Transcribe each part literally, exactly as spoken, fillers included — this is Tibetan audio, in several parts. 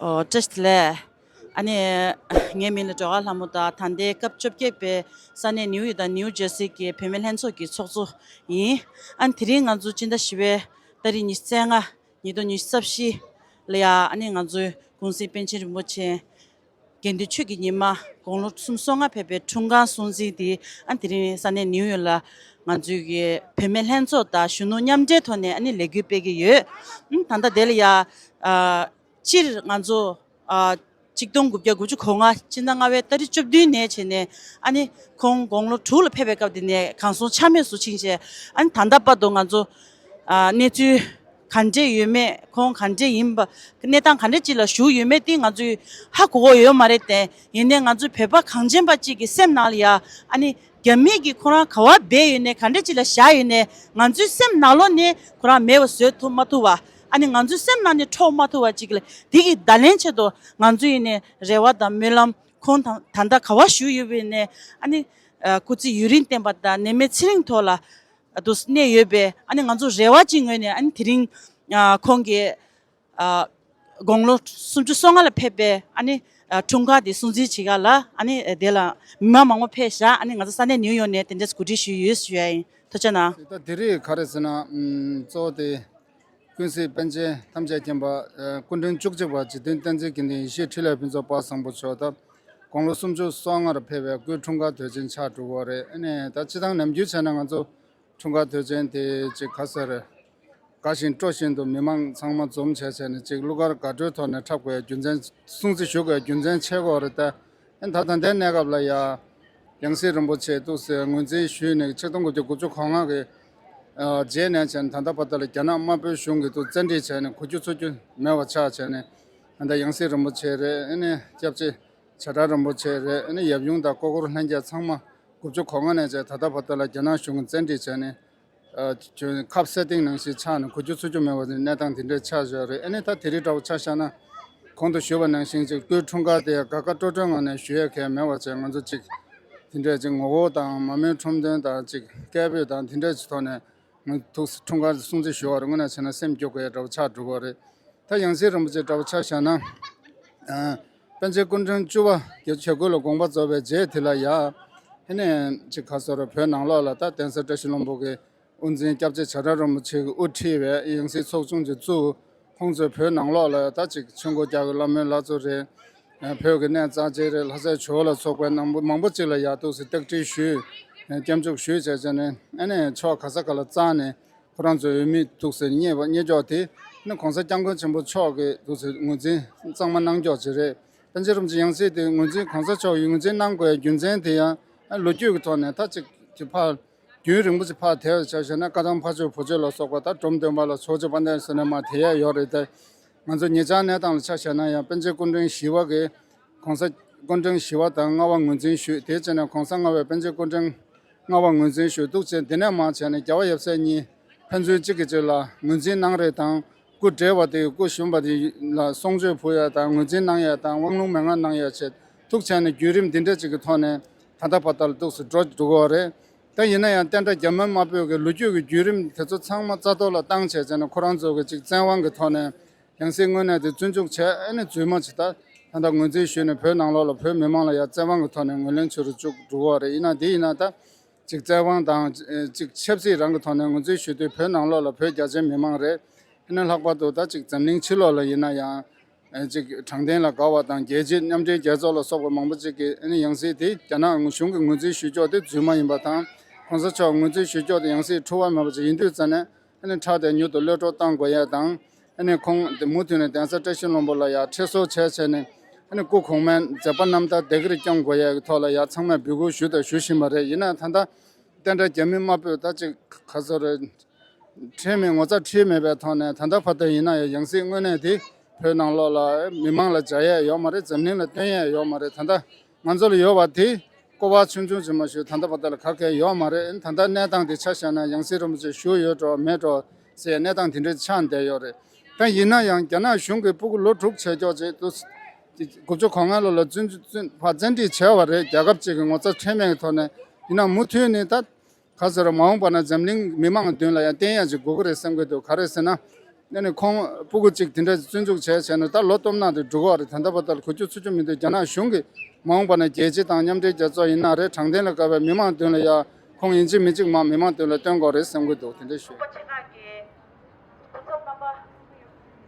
ཨོ། བཀྲ་ཤིས་བདེ་ལེགས། ཨ་ནི། ངའི་མིང་ལ་སྒྲོལ་དཀར་ལྷ་མོ། ད་ད་ལྟའི་སྐབས་བཅོ་བརྒྱད་པའི་ས་གནས་ནིའུ་ཡོག་དང་ནིའུ་ཇར་སི་གི་བུད་མེད་ལྷན་ཚོགས་ཀྱི་ཚོགས་གཙོ་ཡིན། ཨ་ནི་དེ་རིང་ང་ཚོ་སྤྱི་ཟླ་བཞི་པའི་ཏ་རིག་ཉི་ཤུ་རྩ་ལྔ། ཉིས་སྟོང་ཉི་ཤུ་རྩ་བཞི་ལ་ཡ། ཨ་ནི་ང་ཚོའི་ཀུན་གཟིགས་པཎ་ཆེན་རིན་པོ་ཆེ་དགེ་འདུན་ཆོས་ཀྱི་ཉི་མ་དགུང་ལོ་སུམ་ཅུ་སོ་ལྔ་ཕེབས་པའི་འཁྲུངས་སྐར་སྲུང་བརྩི་འདི། ཨ་དེ་རིང་ས་གནས་ནིའུ་ཡོག་ལ་ང་ཚོའི་གི་བུད་མེད་ལྷན་ཚོགས་དང་གཞོན་ནུ་མཉམ་འབྲེལ་ཐོག་ནས་ཨ་ནི་ལས་འགུལ་སྤེལ་གྱི་ཡོད། ཨ་ད་ལྟ་དེ་ལ་ཡ། ཨ་སྤྱིར་ང་ཚོ་ཨ་གཅིག་སྟོང་དགུ་བརྒྱ་དགུ་བཅུ་གོ་ལྔ་སྤྱི་ཟླ་ལྔ་པའི་ཏ་རིག་བཅུ་བདུན་ནས་བྱས་ནས། ཨ་ནི་ཁོང་དགུང་ལོ་དྲུག་ལ་ཕེབས་པའི་སྐབས་དེ་ནས་གང་སོང་ཆ་མེད་བཟོ་ཕྱིན་བྱས། ཨ་ནི་ད་ལྟ་བར་དུ་ང་ཚོ་ཨ་གནས་ཚུལ་ག་འདྲས་ཡོད་མེད། ཁོང་ག་འདྲས་ཡིན་པ། གནས་སྟངས་ག་འདྲས་ཅིག་ལ་བཞུགས་ཡོད་མེད་དེ་ང་ཚོས་ཧ་གོ་གི་ཡོད་མ་རེད་དེ། ཡིན་ནའི་ང་ཚོའི་བོད་པ་གངས་ཅན་པ་གཅིག་གི་སེམས་ནང་ལ་ཡ། ཨ་ནི་རྒྱ་མི་གིས་ཁོ་རང་ག་པར་སྦས་ཡོད་ནའི་ག་འདྲས་ཅིག་ལ་བཞག་ཡོད་ནའི། ང་ཚོའི་སེམས་ནང་ལོགས་ནས་ཁོ་རང་མེད་པ་བཟོ་ཐུབ་མ་ཐུབ་པ། ཨ་ནི་ང་ཚོའི་སེམས་ནང་ནས་འཕྲོག་མ་ཐུབ་པ་ཅིག་ལ། དེ་གི་བརྡ་ལན་ཆེད་དུ་ང་ཚོ་ཡིན་ནའི་རེ་བ་དང་སྨོན་ལམ། ཁོང་ད་ད་ལྟ་ག་པར་བཞུགས་ཡོད་པ་ཡིན་ནའི། ཨ་ནི་ཨ་སྐུ་ཚེ་ཡུན་རིང་བརྟན་པ་དང་ནད་མེད་ཚེ་རིང་ཐོག་ལ་ཨ་དུ་གནས་ཡོད་པའི། ཨ་ནི་ང་ཚོ་རེ་བ་ཅིག་ངོས་ནས། ཨ་ནི་དེ་རིང་ཨ་ཁོང་གི་ཨ་དགུང་ལོ་སུམ་ཅུ་སོ་ལྔ་ལ་ཕེབས་པའི། ཨ་ནི་ཨ་འཁྲུངས་སྐར་དེ་སྲུང་བརྩི་བྱེད་ག་ལ། ཨ་ནི་དེ་ལ་མི་མང་མང་པོ་ཕེབས་ཤག། ཨ་ནི་ང་ཚོ་ས་གནས་ནིའུ་ཡོག་ནས་དེ་འདྲས་གོ་སྒྲིག་ཞུས་ཡོད་ཞུ་ཡ་ཡིན། ཐུགས་རྗེ་གནང་། ད་དེ་རིང་ག་རེ་ཟེར་ན། ཨམ་གཙོ་བོ་དེ་ཀུན་གཟིགས་པཎ་ཆེན་ཐམས་ཅད་མཁྱེན་པ། ཨ་སྐུ་ཕྲེང་བཅུ་གཅིག་པ་འཇིག་རྟེན་བསྟན་འཛིན་དགེ་འདུན་ཡེ་ཤེས་འཕྲིན་ལས་ཕུན་ཚོགས་དཔལ་བཟང་པོ་མཆོག་ད་དགུང་ལོ་སུམ་ཅུ་སོ་ལྔར་ཕེབས་པའི་སྐུའི་འཁྲུངས་སྐར་དུས་ཆེན་ཆགས་འགྲོ་གི་རེད། ཨ་ནི་ད་སྤྱིར་བཏང་ནམ་རྒྱུན་བྱས་ན་ང་ཚོ་འཁྲུངས་སྐར་དུས་ཆེན་དེ་ཅིག་ག་ཟེར། དགའ་བཞིན་སྤྲོ་བཞིན་དུ་མི་མང་ཚང་མ་འཛོམས་བྱས་བྱས་ནས་ཅིག་གླུ་གར་དགའ་སྤྲོའི་ཐོག་ནས་འཁྲབ་དགོས་རྒྱུ་མཚན། སྲུང་བརྩི་ཞུ་དགོས་རྒྱུ་མཚན་ཆེ་གོ་རེད་ད། ཨ་ད་ད་ལྟའི་གནས་སྐབས་ལ་ཡ། ཡང་སྲིད་རིན་པོ་ཆེ་འདུག་སེ་ངོས་འཛིན་ཞུས་ནས་ཆིག་སྟོང་དགུ་བརྒྱ་དགུ་བཅུ་གོ་ལྔ་གི་ཨ་རྗེས་ནས་བྱས་ནས་ད་ལྟ་བར་དུ་ལ་རྒྱ་ནག་དམར་པོའི་གཞུང་གིས་འདུག་བཙན་ཁྲིད་བྱས་ནས་གོ་རྒྱུ་ཚོར་རྒྱུ་མེད་པ་ཆགས་བྱས་ནས། ད་ལྟ་ཡང་སྲིད་རིན་པོ་ཆེ་རེད། ཨ་ནི་སྐྱབས་རྗེ་བྱ་བྲལ་རིན་པོ་ཆེ་རེད། ཨ་ནི་ཡབ་ཡུམ་དང་ཀོ་ཀོ་རུ་ལྷན་རྒྱས་ཚང་མ་དགུ་བཅུ་གོ་ལྔ་ནས་བྱས་ད་ལྟ་བར་དུ་ལ་རྒྱ་ནག་གཞུང་གིས་བཙན་ཁྲིད་བྱས་ནས། ཨ་ཁབ་སེ་ཏིང་ནང་བཞིན་ཆགས་ནས་གོ་རྒྱུ་ཚོར་རྒྱུ་མེད་པ་ནི་གནས་སྟངས་དེ་འདྲའི་ཆགས་བཞག་རེད། ཨ་ནི་ད་དེ་རིང་འདྲ་བོ་ཆ་བཞག་ན། གོང་དུ་ཞུས་པ་ནང་བཞིན་ཅིག་སྐུའི་འཁྲུངས་སྐར་དེ་དགའ་དགའ་སྤྲོ་སྤྲོའི་ངང་ནས་ཞུ་ཡས་གལ་མེད་པ་བྱས། ང་ཚོ་ཅིག་དེ་འདྲའི་ཅིག་ངོ་རྒོལ་དང་མར་མེའི་ཁྲོམ་སྟོན་དང་ཅིག་སྐད་འབོད་དང་དེ་འདྲའི་ཅིག་ཐོག་ནས་ང་ཐུགས་འཁྲུངས་སྐར་སྲུང་བརྩི་ཞུ་བ་རེད། དངོས་གནས་བྱས་ན་སེམས་སྐྱོ་དགོས་ཡ་འདྲ་བོ་ཆགས་འགྲོ་གི་རེད། ད་ཡང་སྲིད་རིན་པོ་ཆེ་འདྲ་བོ་ཆ་བཞག་ན། ཨ་པཎ་ཆེན་སྐུ་ཕྲེང་བཅུ་པ་རྒྱལ་བྱེད་སྐུ་ལ་དགོངས་པ་རྫོགས་པའི་རྗེས་དེ་ལ་ཡ། ཨ་ནི་ཅིག་ག་ཟེར་རོ། བོད་ནང་ལོགས་ལ་ད་གདན་ས་བཀྲ་ཤིས་ལྷུན་པོ་གི་དབུ་འཛིན་སྐྱབས་རྗེ་བྱ་བྲལ་རིན་པོ་ཆེ་གིས་དབུ་ཁྲིད་པའི་ཡང་སྲིད་ཚོགས་ཆུང་ཅིག་བཙུགས། ཁོང་ཚོས་བོད་ནང་ལོགས་ལ་ད་ཅིག་ཆོས་འཁོར་རྒྱག་གི་བླ་མའི་བླ་མཚོ་རེད། ཨ་བོད་ཀྱི་གནས་རྩ་ཆེན་རེད། ལྷ་སའི་ཇོ་བོ་ལ་སོགས་པའི་ནང་མང་པོ་ཅིག་ལ་ཡ་འདུག་སེ་རྟེན་འབྲེལ་ཞུས། ཨ་སྐྱབས་འཇུག་ཞུས་བྱས་བྱས་ནས། ཨ་ནི་ཕྱོགས་ག་ས་ག་ལ་བཙལ་ནས་ཁོ་རང་ཚོའི་འོས་མི་འདུག་སེ་རྙེད་པ་རྙེད་ཀྱོག་དེ་ནི་༸གོང་ས་༸སྐྱབས་མགོན་ཆེན་པོ་མཆོག་གིས་འདུག་སེ་ངོས་འཛིན་གཙང་མ་གནང་ཀྱོག་ཅིག་རེད། པཎ་ཆེན་རིན་པོ་ཆེ་ཡང་སྲིད་དེ་ངོས་འཛིན་གོང་ས་མཆོག་གིས་ངོས་འཛིན་གནང་དགོས་རྒྱུ་མཚན་དེ་ཡང་ལོ་རྒྱུས་ཀྱི་ཐོག་ནས་ད་ཅིག་དེ་ཕར་རྒྱུན་རིང་པོ་ཅིག་ཕར་དེད་པ་ཆ་བཞག་ན། བཀའ་ཐང་ཕ་ཇོ་བུ་ཇོ་ལ་སོགས་པ་ད་འབྲོམ་སྟོན་པ་ལ་སོགས་ཀྱི་དཔལ་ལྡན་ཟེར་ནས་མར་དེད་ཡ་ཡོད་རེད་དེ། ང་ཚོ་ཉེ་ཆར་གནས་སྟངས་ལ་ཆ་བཞག་ན་ཡང་པཎ་ཆེན་སྐུ་ཕྲེང་བཞི་པ་གིས་༸གོང་ས་སྐུ་ཕྲེང་བཞི་པ་དང་ལྔ་པ་ངོས་འཛིན་ཞུས། དེ་བྱས་ནས་༸གོང་ས་ལྔ་པས་པཎ་ཆེན་སྐུ་ཕྲེང་ལྔ་པ་ངོས་འཛིན་ཞུས་འདུག་བྱས། དེ་ནས་མར་བྱས་ནས་རྒྱལ་བ་ཡབ་སྲས་གཉིས་ཕན་ཚུན་གཅིག་གིས་གཅིག་ལ་ངོས་འཛིན་གནང་རེས་དང་། སྐུ་བགྲེས་པ་དེ་སྐུ་གཞོན་པ་དེ་ལ་གསུང་ཆོས་ཕུལ་ཡ་དང་། ངོས་འཛིན་གནང་ཡ་དང་། དབང་ལུང་མན་ངག་གནང་ཡ་བྱས་འདུག་བྱས་ནས་བརྒྱུད་རིམ་འདི་འདྲ་ཅིག་གི་ཐོག་ནས་ད་ལྟ་བར་དུ་ལ་འདུག་སེ་འགྲོ་འགྲོ་གི་ཡོད་རེད། ད་ཡིན་ན་ཡང་བསྟན་དགྲ་རྒྱ་མི་དམར་པོས་ཀྱི་ལོ་རྒྱུས་ཀྱི་བརྒྱུད་རིམ་དེ་ཚོ་ཚང་མ་རྩ་གཏོར་ལ་བཏང་བྱས་བྱས་ནས། ཁོ་རང་ཚོ་གི་ཅིག་བཙན་དབང་གི་ཐོག་ནས་ཡང་སྲིད་དངོས་གནས་དེ་བཙོན་འཇུག་བྱས། ཨ་ནི་རྫུན་མ་ཅིག་ད་ད་ལྟ་ངོས་འཛིན་ཞུས་ནས་བོད་ནང་ལོགས་ལ་བོད་མི་མང་ལ་ཡང་བཙན་དབང་གི་ཐོག་ནས་ངོས་ལེན་བྱེད་རུ་བཅུག་འགྲོ་གི་ཡོད་རེད། ཡིན་ན་དེ་ཡིན་ན་ད་ཅིག་བཙན་དབང་དང་ཅིག་ཆབ་སྲིད་རང་གི་ཐོག་ནས་ངོས་འཛིན་ཞུ་དུས་བོད་ནང་ལོགས་ལ་བོད་རྒྱ་ཆེའི་མི་མང་རེད། ཨ་ནི་ལྷག་པར་དུ་ད་ཅིག་འཛམ་གླིང་ཕྱི་ལོགས་ལ་ཡིན་ན་ཡང་ཨ་ཅིག་དྲང་བདེན་ལ་དགའ་བ་དང་། རྒྱལ་སྤྱི་མཉམ་འབྲེལ་རྒྱལ་ཚོགས་ལ་སོགས་པ་མང་པོ་ཅིག་གིས་ཨ་ནི་ཡང་སྲིད་དེ་རྒྱ་ནག་གཞུང་གིས་ངོས་འཛིན་ཞུ་ཕྱོགས་དེ་རྫུན་མ་ཡིན་པ་དང་། གོང་ས་མཆོག་ངོས་འཛིན་ཞུ་ཕྱོགས་དེ་ཡང་སྲིད་འཁྲུལ་བ་མེད་པ་ཅིག་ཡིན་དུས་ཙ་ནས། ཨ་ནི་ཕྲག་དོག་མྱུར་དུ་གློད་གྲོལ་གཏང་དགོས་ཡ་དང་། ཨ་ནི་ཁོང་དེ་མུ་མཐུད་ནས་གདན་ས་བཀྲ་ཤིས་ལྷུན་པོ་ལ་ཡ་ཁྲིད་གསོལ་བྱས་བྱས་ནས། ཨ་ནི་སྐུ་གོང་མའི་མཛད་པ་རྣམ་ཐར་བདེ་སྐྱིད་སྐྱོང་དགོས་ཡ་གི་ཐོག་ལ་ཡ་ཚང་མས་འབོད་སྐུལ་ཞུ་དང་ཞུ་བཞིན་པ་རེད། ཡིན་ན་ད་ལྟ་བསྟན་དགྲ་རྒྱ་མི་དམར་པོས་ད་ཅིག་ག་ཟེར་རེད། ཁྲིམས་མེད་ངོ་ཚ་ཁྲིམས་མེད་པའི་ཐོག་ནས་ད་ལྟ་བར་དུ་ཡིན་ན་ཡང་ཡང་སྲིད་དངོས་གནས་དེ་བོད་ནང་ལོགས་ལ་མི་མང་ལ་སྦྱར་ཡས་ཡོད་མ་རེད། འཛམ་གླིང་ལ་སྟོན་ཡས་ཡོད་མ་རེད། ད་ལྟ་ང་ཚོ་ལ་ཡོད་པ་དེ་སྐོར་བ་ཆུང་ཆུང་ཅིག་མ་ཞུ་ད་ལྟ་བར་དུ་ལ་ག་གེ་ཡོད་མ་རེད། ད་ལྟ་གནས་སྟངས་དེ་ཆ་བཞག་ན་ཡང་སྲིད་རིན་པོ་ཆེ་བཞུགས་ཡོད་འགྲོ་མེད་འགྲོ་ཟེར་གནས་སྟངས་དེ་འདྲ་ཆགས་བསྡད་ཡོད་རེད། ད་ཡིན་ན་ཡང་རྒྱ་ནག་གཞུང་གིས་སྤུ་གུ་ལོ་དྲུག་བྱས་ཀྱོག་ཅིག་དུས་དགུ་བཅུ་གོ་ལྔ་ལོ་ལ་བཙོན་བཙོན་ཕར་བཙན་ཁྲིད་བྱས་པ་རེད། རྒྱལ་ཁབ་ཅིག་གི་ངོ་ཚ་ཁྲེལ་མེད་ཀྱི་ཐོག་ནས། ཡིན་ན་མུ་མཐུད་ནས་ད་ག་ཟེར་ར། མ་འོངས་པ་ན་འཛམ་གླིང་མི་མང་མདུན་ལ་ཡང་བསྟན་ཡ་ཅིག་དགོས་ཀྱི་རེད་བསམ་གྱི་འདུག་ག་རེ་ཟེར་ན། ནས་ནི་ཁོང་སྤུ་གུ་གཅིག་དེ་འདྲ་བཙོན་འཇུག་བྱས་བྱས་ནས་ད་ལོ་སྟོང་ནང་དུ་འགྲོ་གི་རེད། ད་ལྟ་བར་དུ་གོ་རྒྱུ་ཚོར་རྒྱུ་མི་འདུག་རྒྱ་ནག་གཞུང་གིས་མ་འོངས་པ་ན་རྒྱལ་སྤྱི་དང་མཉམ་འབྲེལ་རྒྱལ་ཚོགས་ཡིན་ན་རེད། དྲང་བདེན་ལ་དགའ་བའི་མི་མང་མདུན་ལ་ཡ་ཁོང་ཡིན་གཅིག་མིན་གཅིག་མ་མི་མང་མདུན་ལ་སྟོན་དགོས་རེད་བསམ་གྱི་འདུག་དེ་འདྲ་ཞུ། ཚོགས་པ་ཆེ་ཁག་གི་སྐུ་ཚབ་རྣམ་པ་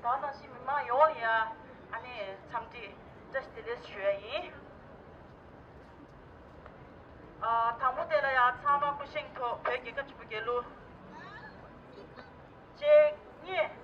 དང་ནང་བཞིན་མི་མང་ཡོངས་ལ་ཡ་ཨ་ནི་འཚམས་འདྲི་བཀྲ་ཤིས་བདེ་ལེགས་ཞུ་ཡ་ཡིན། ཨ། དང་པོ་དེ་ལ་ཡང་ཚང་མ་སྐུ་བཞེངས་ཐོག་བོད་རྒྱལ་ཁབ་ཆེན་པོ་རྒྱལ་གླུ་གཅིག་གཉིས།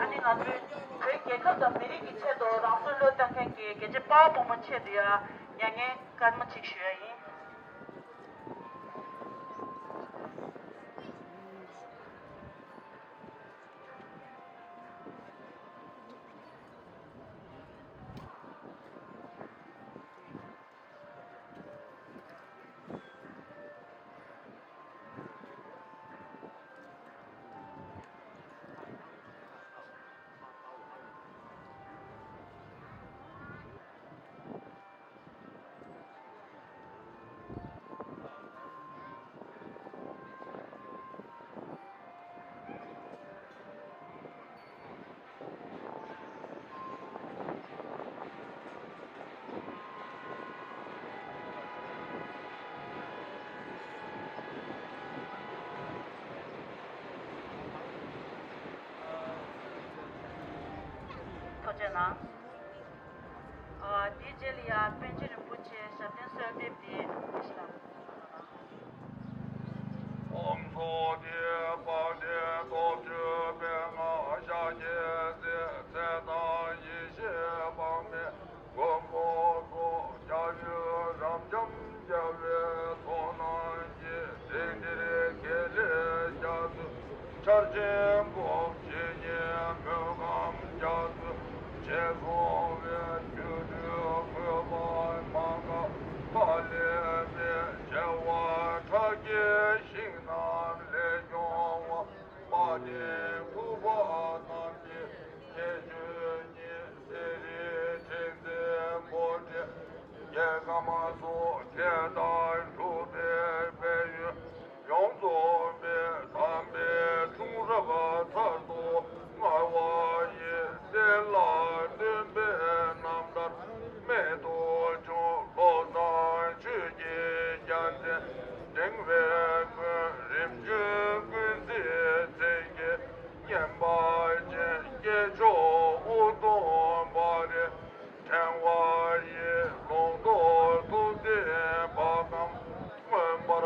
ཨ་ནི་ང་ཚོའི་བོད་རྒྱལ་ཁབ་དང་མི་རིགས་ཀྱི་ཆེད་དུ་རང་སྲོག་བློས་བཏང་མཁན་གྱི་རྒྱལ་གཅེས་དཔའ་བོ་དཔའ་མོ་ཆེད་དུ་ཡང་མྱ་ངན་སྐར་མ་གཅིག་ཞུ་ཡ་ཡིན། ཐུགས་རྗེ་གནང་། ཨ། དེའི་རྗེས་ལ་ཡང་པཎ་ཆེན་རིན་པོ་ཆེའི་ཞབས་བརྟན་གསོལ་འདེབས་དེ་ཞུ་ལ། ཨོཾ་སྭ་སྟི་པཱ་ཊི། སྟོབས་བཅུ་པའི་སྔགས་ཕྱག་རྒྱའི་རྩལ། ཚེ་དང་ཡེ་ཤེས་དཔག་མེད་མགོན་པོ་སོགས། སྐྱབས་ཡུལ་རབ་འབྱམས་རྒྱལ་བའི་ཚོགས་རྣམས་ཀྱིས། སྡིག་སྒྲིབ་དགེ་ལེགས་རྒྱ་མཚོའི་ཆར་ཆེན་པོ། ཇི་སྙེད་སྨོན་ལམ་རྒྱ་མཚོ་ཆེ་སོང་བས། སྒྱུ་འཕྲུལ་མོས་པ་མ་འགགས་མཐའ་ཀླས་པའི། བྱེ་བ་ཕྲག་བརྒྱའི་ཞིང་རྣམས་ལས་སྐྱོང་བ། དཔལ་ལྡན་ཐུབ་པ་རྣམས་ཀྱི་ཁྱད་ཆོས་ཉིད། གསེར་རིའི་ཕྲེང་མཛེས་པོ་འདྲ། རྒྱལ་ཁམས་སོགས་དད་དང་འགྲུབ་པའི་དཔལ་ཡོན་ཡོངས་རྫོགས་པའི་དམ་པའི་འཁྲུངས་རབས་མཐར་ཐུག་བསྔོ་བ་ཡི་རྩལ་ལ་སྟོན་པའི་རྣམ་ཐར་རྨད་དུ་བྱུང་། བློ་བཟང་ཆོས་ཀྱི་རྒྱལ་མཚན་བསྒྲེངས་པའི་སྔོན། རིམ་བྱོན་ཀུན་གཟིགས་མཚན་བརྒྱད་བསྙེན་པ་ཅན། སྐྱེས་མཆོག་དབུ་སྟོན་པ་རེད། ཕྲེང་བ་ཡི་ལུང་རྟོགས་ཐུགས་བརྩེ་བ་གམ་མངོན་པ།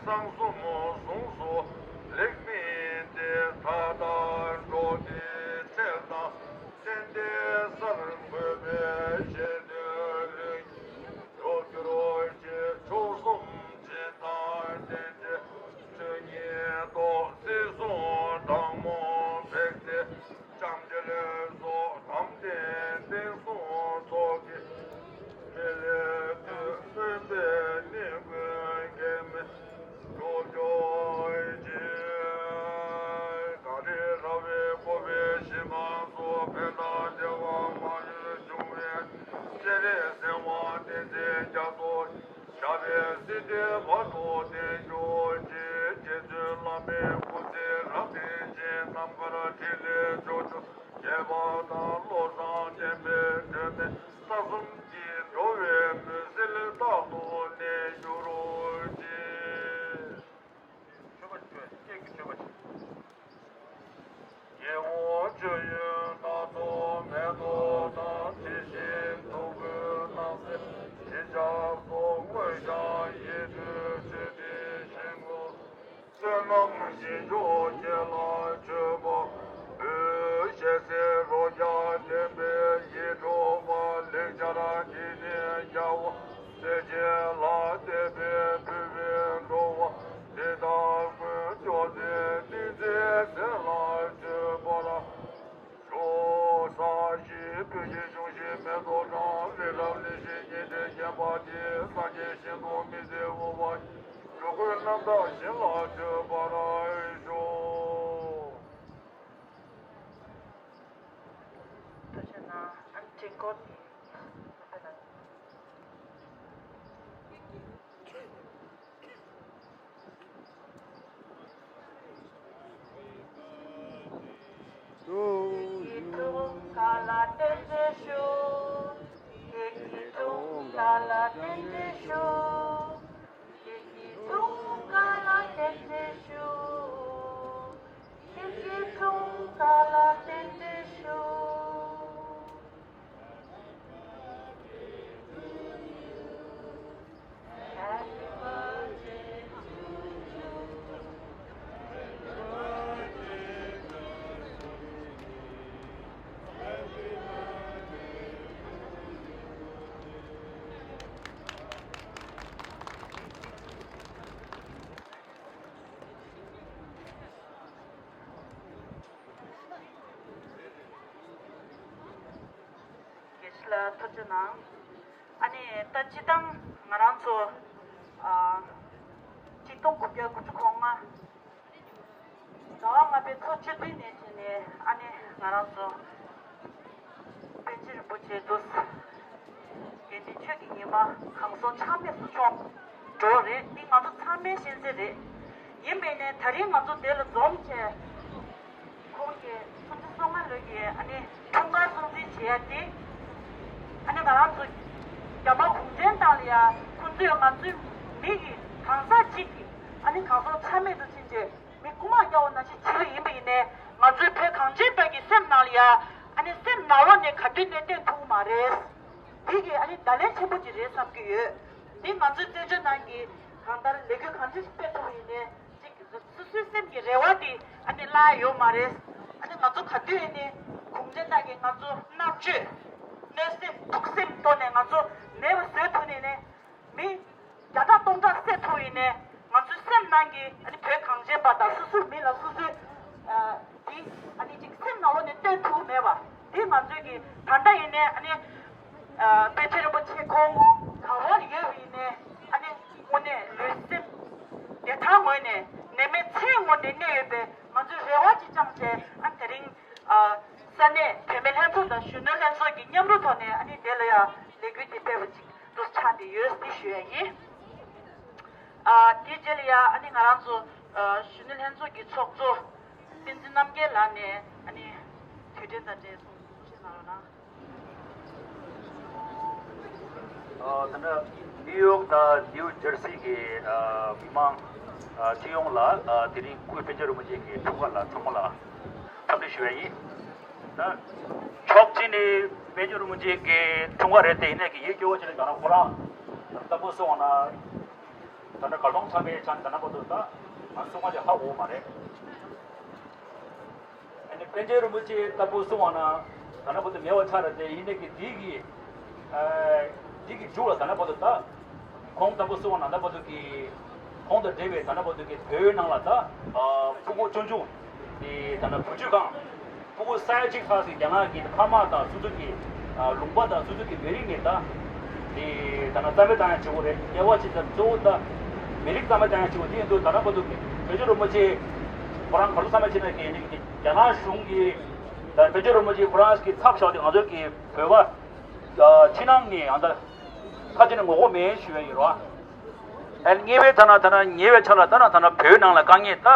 གསང་གསུམ་གཟུངས་སུ་ལེགས་སྨིན་ཏེ། མཐའ་དག་འགྲོ་འདི་བསྒྲལ་དང་བསྟན་ཏེ་གསར་འགོད་པའི་ཞལ་འདོན་ལུས། མཆོག་གྱུར་ཅིག་མཆོག་གསུམ་སྦྱིན་དང་རྟེན་འབྲེལ། ཆོས་ཉིད་རྟོགས་སྲིད་གསུམ་དང་མོ་ཕེག་སྟེ། ལྕམ་དྲལ་སོགས་དམ་ལྡན་བསྟན་སྲུང་ཚོགས་ཀྱི། ཕྲིན་ལས་དུས་མངོན་པའི་ནི་ཀུན་འགལ་མེད། འགྲོ་འགྱུར་ཅིག་གངས་རི་ར་བས་བསྐོར་བའི་ཞིང་ཁམས་སུ། ཕན་དང་བདེ་བ་མ་ལུས་འབྱུང་བའི་སྤྱན་རས་གཟིགས་དབང་བསྟན་འཛིན་རྒྱ་མཚོ། ཞབས་པད་སྲིད་མཐའི་བར་དུ་བརྟན་གྱུར་ཅིག་རྗེ་བཙུན་བླ་མའི་སྐུ་ཚེ་རབ་བརྟན་ཅིང་། རྣམ་དཀར་ཕྲིན་ལས་ཕྱོགས་བཅུར་རྒྱས་པ་དང་། བློ་བཟང་བསྟན་པའི་སྒྲོན་མེ་ས་གསུམ་གྱི། འགྲོ་བའི་མུན་སེལ་རྟག་ཏུ་གནས་གྱུར་ཅིག་མཆོད་པ་མཆོད་སྐད་ཀྱིས་མཆོད་པ་བྱེད། རྒྱལ་བ་སྤྱོད་ཡུལ་སྣ་ཚོགས་མེ་ཏོག་དང་། དེ་བཞིན་ཐུགས་ཀྱི་སྣང་སྲིད་བཞིན་སྐྱབས་སུ་མཆི། ཡིད་སྤྲུལ་མཆོད་པའི་ཞིང་ཁམས། བསོད་ནམས་ཞིང་མཆོག་ཁྱེད་ལ་མཆོད་པ་འབུལ། ཞལ་ཟས་རོ་བརྒྱ་ལྡན་པས་ཡིད་འཕྲོག་པ། ལེགས་སྦྱར་འདི་ནི་རྒྱལ་བ་སྲས་བཅས་ལ། བསྟོད་པས་ཕུལ་བས་འགྲོ་བ་འདི་དག་ཀུན། མཆོག་སྲེད་ཏིང་འཛིན་སེམས་ལ་མཆོད་པར་ཤོག་ས་གཞི་སྤོས་ཀྱིས་ཕྱུང་ཞིང་མེ་ཏོག་དང་། རི་རབ་གླིང་བཞི་ཉི་ཟླས་བརྒྱན་པ་འདི། སངས་རྒྱས་ཞིང་དུ་མི་ཟད་འོད་དཔག་འཇུག་གི་རྣམ་དག་ཞིང་ལ་འཕྲོད་པར་ཤོག་ཐུགས་རྗེ་གནང་། ཨ་ནི་དྲིན་སྐོར་དེ། ཐུགས་ཀྱི་ཐུགས་ཀ་ལ་རྟེན་འབྲེལ་ཞུ། ཁྱེད་ཀྱི་ཐུགས་ཀ་ལ་རྟེན་འབྲེལ་ཞུ། ཁྱེད་ཀྱི་ཐུགས་ཀ་ལ་རྟེན་འབྲེལ་ཞུ། ཁྱེད་ཀྱི་ཐུགས་ཀ་ལ་རྟེན་འབྲེལ་ཞུ། དགེ་བཤེས་ལགས་ཐུགས་རྗེ་གནང་། ཨ་ནི་ད་སྤྱིར་བཏང་ང་རང་ཚོ་ཨ་ཆིག་སྟོང་དགུ་བརྒྱ་དགུ་བཅུ་གོ་ལྔ་ཟླ་བ་ལྔ་པའི་ཚོ་བཅུ་བདུན་ནས་བྱས་ནས་ཨ་ནི་ང་རང་ཚོ་པཎ་ཆེན་རིན་པོ་ཆེ་དུ་དགེ་འདུན་ཆོས་ཀྱི་ཉི་མ་གང་སོང་ཆག་མེད་སུ་ཆོག་འགྲོ་རེད། འདི་ང་ཚོ་ཚང་མའི་ཤེས་ཚད་རེད། ཡིན་པས་ནས་ད་རིང་ང་ཚོ་འདི་ལ་འཛོམས་བྱས། ཁོང་གིས་སུམ་ཅུ་སོ་ལྔ་ལོ་ཡི་ཨ་ནི་འཁྲུངས་སྐར་སྲུང་བརྩི་བྱེད་ཡ་དེ། ཨ་ནི་ང་རང་ཚོ་རྒྱ་དམར་གུང་ཁྲན་ཏང་ལ་ཡ་ཁོང་ཚོས་ང་ཚོའི་མི་ཡི་གང་ཟག་གཅིག་གི་ཨ་ནི་གང་ཟག་ཆ་མེད་དུ་ཕྱིན་རྗེས་མི་རྐུ་མ་རྒྱག་པ་ནང་བཞིན་བྱེད་པ་ཡིན་པ་ཡིན་ནའི་ང་ཚོའི་བོད་གངས་ཅན་པ་གི་སེམས་ནང་ལ་ཡ་ཨ་ནི་སེམས་ནང་ལོགས་ནས་ག་དུས་ནས་བསྟན་ཐུབ་མ་རེད། དེ་གི་ཨ་ནི་བརྡ་ལན་ཆེན་པོ་ཅིག་རེད་བསམ་གྱི་ཡོད། འདི་ང་ཚོའི་བཙན་བྱོལ་ནང་གི་གང་ལྟར་ལས་འགུལ་གང་འདྲ་ཞིག་སྤེལ་ཐུབ་པ་ཡིན་ནའི། ཅིག་སོ་སོའི་སེམས་ཀྱི་རེ་བ་དེ་ཨ་ནི་བརླག་ཡོད་མ་རེད། ཨ་ནི་ང་ཚོ་ག་དུས་ཡིན་ནའི་གུང་ཁྲན་ཏང་གིས་ང་ཚོ་མནར་གཅོད། གནོད་སེམས་གདུག་སེམས་བཏོན་ནས་ང་ཚོ་མེད་པ་བཟོ་ཐུབ་ནས་ནས་མི་བརྒྱ་ཕྲག་སྟོང་ཕྲག་བསད་ཐུབ་ཡིན་ནའི་ང་ཚོའི་སེམས་ནང་གི་ཨ་ནི་བོད་གངས་ཅན་པ་དང་སོ་སོའི་མི་ལ་སོ་སོའི་ཨ་དེ་ཨ་ནི་ཅིག་སེམས་ནང་ལོགས་ནས་བཏོན་ཐུབ་མེད་པ་དེ་ང་ཚོས་ཀྱི་ད་ལྟ་ཡིན་ནའི་ཨ་ནི་ཨ་པཎ་ཆེན་རིན་པོ་ཆེ་ཁོང་ག་བར་ཡོད་པ་ཡིན་ནའི་ཨ་ནི། དངོས་གནས་ལུས་སེམས་བདེ་ཐང་ངོས་ནས་ནད་མེད་ཚེ་ངོ་ནས་གནས་ཡོད་པའི་ང་ཚོའི་རེ་བ་ཅིག་བཅངས་བྱས། ཨ་དེ་རིང་ཨ་ས་གནས་བུད་མེད་ལྷན་ཚོགས་དང་གཞོན་ནུ་ལྷན་ཚོགས་ཀྱི་མཉམ་རུབ་ཐོག་ནས་ཨ་ནི་དེ་ལ་ཡང་ལས་འགུལ་འདི་སྤེལ་བ་ཅིག་ཏུ་ཆགས་བསྡད་ཡོད་ཅེས་ཞུ་ཡ་ཡིན། ཨ་དེ་རྗེས་ལ་ཡང་ཨ་ནི་ང་རང་ཚོ་ཨ་གཞོན་ནུ་ལྷན་ཚོགས་ཀྱི་ཚོགས་གཙོ་བསྟན་འཛིན་རྣམ་རྒྱལ་ལགས་ནས་ཨ་ནི་དུས་དྲན་དང་འབྲེལ་གསུང་བཤད་གནང་རོགས་གནང་། ཨ་ད་ནི་ནིའུ་ཡོག་དང་ནིའུ་ཇར་སི་གི་ཨ་མི་མང་ཨ་སྤྱི་ཡོངས་ལ་ཨ་དེ་རིང་སྐུ་པཎ་ཆེན་རིན་པོ་ཆེ་གི་འཁྲུངས་སྐར་ལ་ཚང་མ་ལ་འཚམས་འདྲི་ཞུ་བ་ཡིན། ད་ཕྱོགས་གཅིག་ནས་པཎ་ཆེན་རིན་པོ་ཆེ་གི་འཁྲུངས་སྐར་རེད་དེ། ཡིན་ནའི་གི་ཡིད་སྐྱོ་བོ་ཅིག་ནི་ང་རང་ཁོ་རང་ལྟ་བུ་སོང་བ་ན། ད་ལྟ་གར་སྟོང་ཚང་མའི་ཆ་ནས་ད་ལྟ་བར་དུ་ད་ང་གསུང་བ་ཅིག་ཧ་གོ་མ་རེད། ཨ་ནི་པཎ་ཆེན་རིན་པོ་ཆེ་ལྟ་བུ་གསུང་བ་ན་ད་ལྟ་བར་དུ་མེད་པ་ཆགས་རེད་དེ། ཡིན་ནའི་གི་དེའི་གི་ཨ་དེའི་གི་མཇུག་ལ་ད་ལྟ་བར་དུ་ད་ཁོང་ལྟ་བུ་གསུང་བ་ན་ད་ལྟ་བར་དུ་གི་ཁོང་དང་འབྲེལ་བའི་ད་ལྟ་བར་དུ་གི་བོད་ནང་ལ་ད་ཨ་ཕྲུ་གུ་ཆུང་ཆུང་དེ་ད་ལྟ་བུ་བཅོལ་ཁང་། ཕྲུ་གུ་ས་ཡ་གཅིག་ལྷག་ཙམ་རྒྱ་ནག་གི་ཕ་མ་དང་སོ་སོ་གི་ཨ་ལུང་པ་དང་སོ་སོ་གི་མི་རིགས་ནས་ད་དེ་ད་ནང་རྩ་མེད་བཏང་ཡ་བྱེད་དགོས་རེད། དབྱེ་བ་ཕྱེ་ཙམ་གཙོ་བོ་ད་མི་རིགས་རྩ་མེད་བཏང་ཡ་བྱེད་དགོས། དེ་ཡིན་དུས་ད་ནང་བར་དུ་པཎ་ཆེན་རིན་པོ་ཆེ་ཁོ་རང་ག་རེ་བསམ་ཡ་བྱེད་ན་གི་རྒྱ་ནག་གཞུང་གི་ད་པཎ་ཆེན་རིན་པོ་ཆེ་ཁོ་རང་གི་ཚབ་བཞག་སྟེ་ང་ཚོ་གི་བོད་པ་ཕྱི་ནང་ནས་ཨ་ད་ཁ་ཅིག་ནས་ངོ་རྒོལ་མེད་ཞུ་ཡ་ཡོད་རེད་བ། ཨ་ཉེ་བའི་ཐ་ན་ཐ་ན་ཉེ་བའི་ཆ་ལ་ད་ན་ཐ་ན་བོད་ནང་ལ་དཀའ་ངལ་ད།